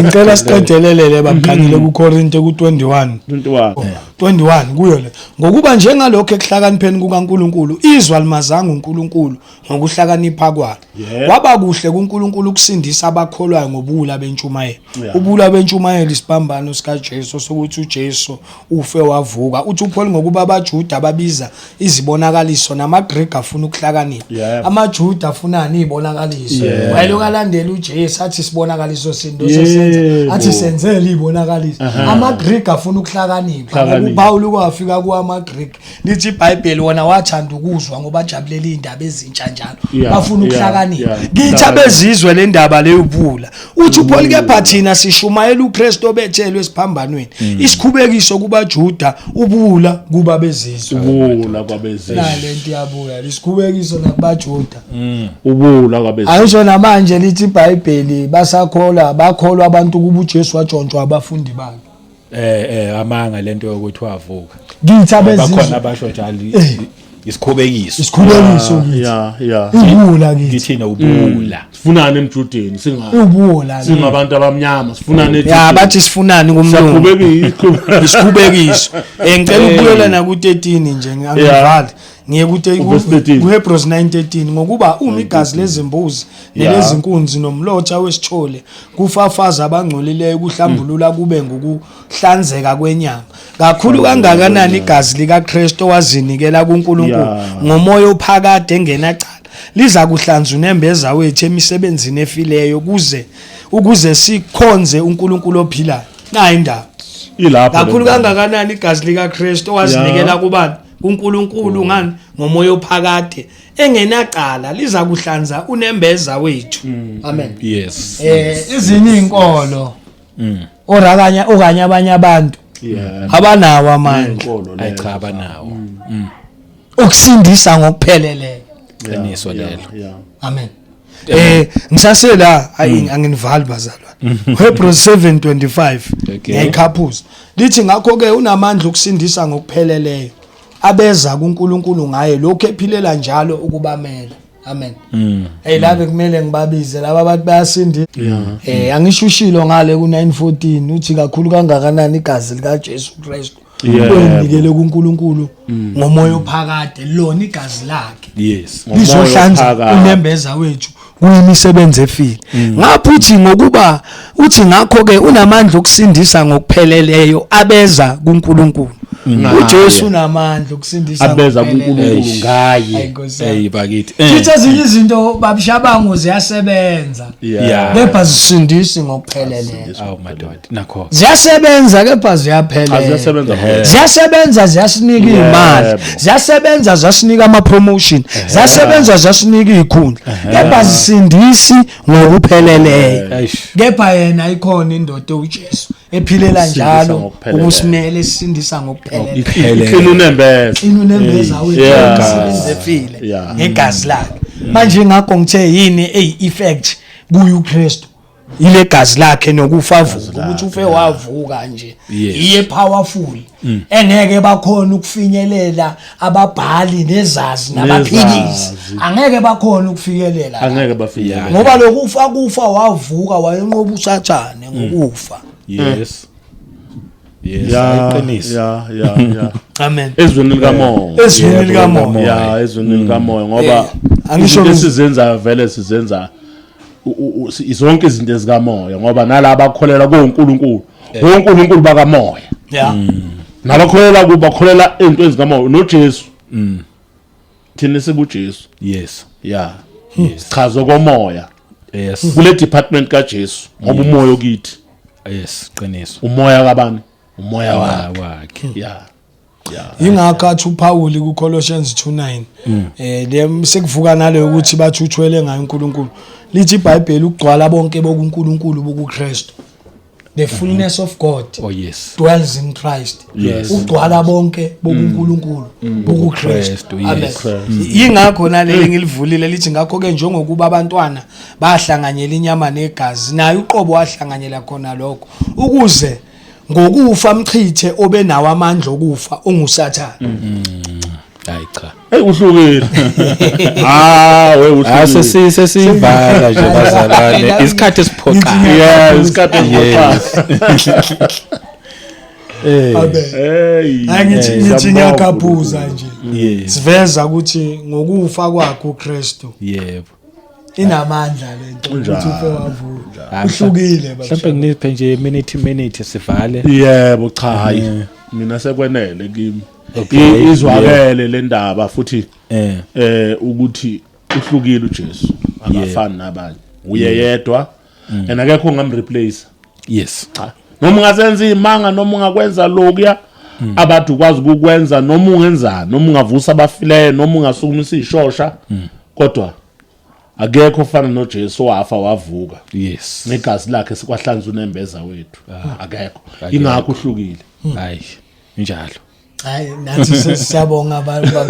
Ngicela siqedelelele babkhanyile kuKorinte ku21. 21. 21 kuyo le. Ngokuba njengalokho ekuhlakanipheni kukaNkuluNkulu izwa limazanga uNkulunkulu ngokuhlakanipha kwalo. Kwaba kuhle kuNkulunkulu ukusindisa abakholwayo ngobuwula bentshumayelo. Ubuwula bentshumayelo isibambano sikaJesu sokuthi uJesu ufe wavuka. Uthi uPaul ngokuba abaJuda babiza izibonakaliso namaGreek afuna ukuhlakanipha. AmaJuda afunani izibonakaliso. Wayeloku alandela uJesu athi isibonakaliso sinto sesenza athi senzele izibonakaliso. AmaGreek afuna ukuhlakanipha. Ngoba uPaul kwafika kuwamaGreek lithi iBhayibheli wona wathanda ukuzwa ngoba ajabulela izindaba ezintsha njalo bafuna ukuhlakanipha. Kithi abezizwe le ndaba leyobula. Uthi uPaul kepha thina sishumayela uKristu obethelwe esiphambanweni. Isikhubekiso kubaJuda ubula kuba bezizwe. Ubula kwabezizwe. Nale nto iyabuya isikhubekiso nakubaJuda. Ubula kwabezizwe. Ayisho namanje lithi iBhayibheli basakholwa bakholwa abantu kuba uJesu watshontshwa abafundi bakhe. Amanga lento yokuthi wavuka. Kithi abezizwe bakhona abasho njalo isikhubekiso. Isikhubekiso kithi. Ubula kithi. Kithina ubula. Sifunani emjudeni singa. Ubula. Singabantu abamnyama sifunani ejudeni. Ya bathi sifunani kumlungu. Isikhubekiso. Ngicela ukubuyela na ku13 nje angivali. Ngiye ku Hebrews 9:13 ngokuba uma igazi lezimbuzi nelezinkunzi nomlotha wesithole kufafaza abangcolileyo kuhlambulula kube ngokuhlanzeka kwenyama. Kakhulu kangakanani igazi likaKristu wazinikela kuNkulunkulu ngomoya ophakade engenacala liza kuhlanza unembeza wethu emisebenzini efileyo ukuze sikhonze uNkulunkulu ophilayo. Nayi indaba. Ilapho. Kakhulu kangakanani igazi likaKristu wazinikela kubani? kuNkulunkulu ngani ngomoya ophakade engenacala liza kuhlanza unembeza wethu. Amen. Yes. Ezinye izinkolo orakanya okanye abanye abantu abanawo amandla. Ayi cha abanawo. Ukusindisa ngokupheleleyo. Qiniso lelo. Amen. Ngisasela anginivali bazalwane. Hebrews 7:25 ngiyayikhaphuza. Lithi ngakho ke unamandla ukusindisa ngokupheleleyo abeza kuNkulunkulu ngaye lokho ephilela njalo ukubamela. Amen. Hey la bekumele ngibabize laba abantu bayasindisa. Angishushilo ngale ku9:14 uthi kakhulu kangakanani igazi lika Jesu Kristu oyinikele kuNkulunkulu ngomoya ophakade lona igazi lakhe. Yes. Lizohlanza unembeza wethu kuyimisebenzi efile. Ngapha uthi ngokuba uthi ngakho ke unamandla okusindisa ngokupheleleyo abeza kuNkulunkulu. uJesu unamandla okusindisa abeza kuNkulunkulu ngaye. Hey bakithi. Kithi ezinye izinto babishabango ziyasebenza. Kepha zisindisi ngokupheleleyo. Awu madoda nakho. Ziyasebenza kepha ziyaphelela. Ziyasebenza ziyasinika imali. Ziyasebenza ziyasinika ama promotion. Ziyasebenza ziyasinika izikhundla. Kepha zisindisi ngokupheleleyo. Kepha yena ikhona indoda uJesu ephilela njalo ukusimele sisindisa ngokupheleleyo. Inunembeza wethu umsebenzi efile ngegazi lakhe. Manje ngakho ngithe yini eyi effect kuye uKristu ile gazi lakhe nokufa vuka ukuthi ufe wavuka nje iye powerful engeke bakhona ukufinyelela ababhali nezazi nabaphikisi angeke bakhona ukufikelela angeke bafinyelele ngoba lokufa kufa wavuka wayenqoba uSathane ngokufa. Yes. Yes, iqiniso. Yeah. Amen. Ezweni likamoya. Ezweni likamoya. Yeah, ezweni likamoya ngoba angisho sizenza vele sizenza zonke izinto ezikamoya ngoba nalabo abakholelwa kuNkulunkulu, uNkulunkulu bakamoya. Yeah. Nabakholelwa kuba bakholelwa into ezikamoya noJesu. Thina sikuJesu. Yes. Yeah. Yes. Chazo komoya. Yes. Kule department kaJesu ngoba umoya okithi. Yes, qiniso. Umoya kabani? Umoya wakhe. Yeah. Ingakho athi uPaul kuColossians 2:9 le sekuvuka naleyo ukuthi bathi uthwele ngayo uNkulunkulu. Lithi iBhayibheli ukugcwala bonke bokuNkulunkulu bokuKristu. The fullness of God. Oh yes. Dwells in Christ. Yes. Ugcwala bonke bokuNkulunkulu bokuKristu. Amen. Yes. Ingakho naleli ngilivulile lithi ngakho ke njengokuba abantwana bahlanganyela inyama negazi naye uqobo wahlanganyela khona lokho ukuze Ngokufa mchithe obenawo amandla okufa onguSathane. Hayi cha. Hey, uhlukile. Ah, we uhlukile. Ah, sesivala nje bazalwane. Isikhathi esiphoqayo. Yeah, isikhathi esiphoqayo. Eh. Amen. Hey. Hayi, ngithi ngiyakaphuza nje. Yes. Siveza ukuthi ngokufa kwakhe uKristu Yebo. inamandla lento ukuthi ufe wavuka. Hayi, Uhlukile baba. Mhlawumbe nginiphe nje minute sivale. Yebo, cha, hayi. Mina sekwenele kimi. Okay. Izwakele le ndaba futhi ukuthi uhlukile uJesu, akafani nabanye. Uye yedwa. And akekho ongamreplace. Yes. Cha. Noma ungasenza imanga, noma ungakwenza lokuya abantu ukwazi ukukwenza, noma ungenzani, noma ungavusa abafileyo, noma ungasukumisa ishosha, kodwa akekho ofana noJesu owafa wavuka. Yes. Negazi lakhe sikwahlanza unembeza wethu. Akekho. Ingakho uhlukile. Hayi. Njalo. Hayi, nathi siyabonga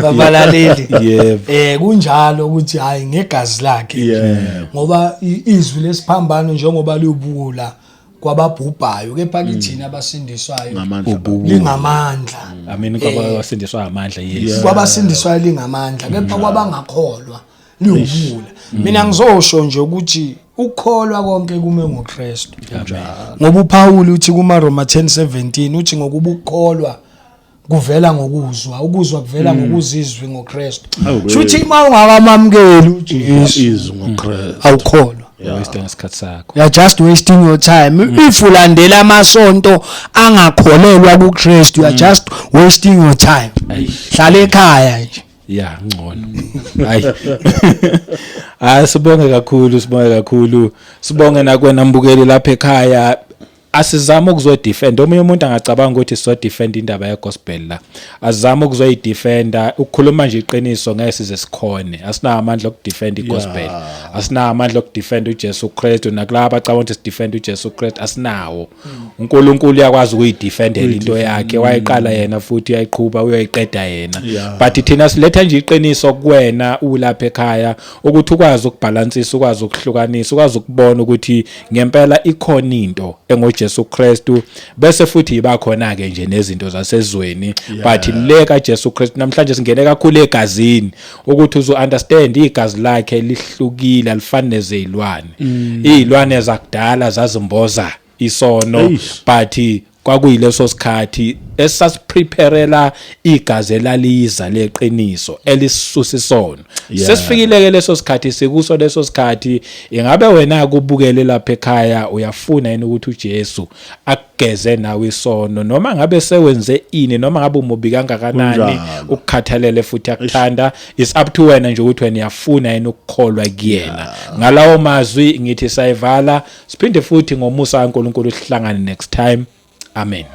abalaleli. Yebo. Kunjalo ukuthi hayi ngegazi lakhe. Yebo. Ngoba izwi lesiphambano njengoba liyobula kwababhubhayo, kepha kithina abasindiswayo Ngamandla. lingamandla. Amen, kwabasindiswa amandla, yes. Kwabasindiswayo lingamandla, kepha kwabangakholwa liyobula. Mina ngizosho nje ukuthi ukukholwa konke kume ngoKristu. Ngoba uPaul uthi kuma Roma 10:17 uthi ngokuba ukukholwa kuvela ngokuzwa, ukuzwa kuvela ngokuzizwi ngoKristu. Awu, Shuthi uma ungakamamukeli uJesu izwi ngoKristu, awukholwa. Waste ngesikhathi sakho. You are just wasting your time. If ulandela amasonto angakholelwa kuKristu, you are just wasting your time. Hlala ekhaya nje. Ya, ngcono. Hayi. Hayi, sibonge kakhulu, sibonge kakhulu. Sibonge nakwena mbukeli lapha ekhaya. Asizama ukuzodefend. Omunye umuntu angacabanga ukuthi sizodefend indaba yegospel la. Azama ukuzoyidefenda, ukukhuluma nje iqiniso ngeke size sikhone. Asinawo amandla okudefend igospel. Asinawo amandla okudefend uJesu Kristu, nakulabo abacabanga ukuthi sidefend uJesu Kristu, asinawo. uNkulunkulu uyakwazi ukuyidefendela into yakhe. Wayiqala yena futhi uyayiqhuba, uyoyiqeda yena. But thina siletha nje iqiniso kuwena ulapha ekhaya ukuthi ukwazi ukubhalansisa, ukwazi ukuhlukanisa, ukwazi ukubona ukuthi ngempela ikhona into engoJesu Kristu, bese futhi iba khona ke nje nezinto zasezweni. But le kaJesu Kristu namhlanje singene kakhulu egazini ukuthi uzo understand igazi lakhe lihlukile, alifani nezilwane. Izilwane zakudala zazimboza isono, Eish. but kwakuyileso sikhathi esasipreparela igazi elaliza leqiniso elisusa isono. Sesifikile ke leso sikhathi, sikuso leso sikhathi. Ingabe wena kubukele lapha ekhaya uyafuna yini ukuthi uJesu akugeze nawe isono, noma ngabe sewenze ini, noma ngabe umubi kangakanani, ukukhathalele futhi akuthanda? It's up to wena nje ukuthi wena uyafuna yini ukukholwa kuyena. Ngalawo mazwi ngithi sayivala, siphinde futhi ngomusa kaNkulunkulu sihlangane next time. Amen.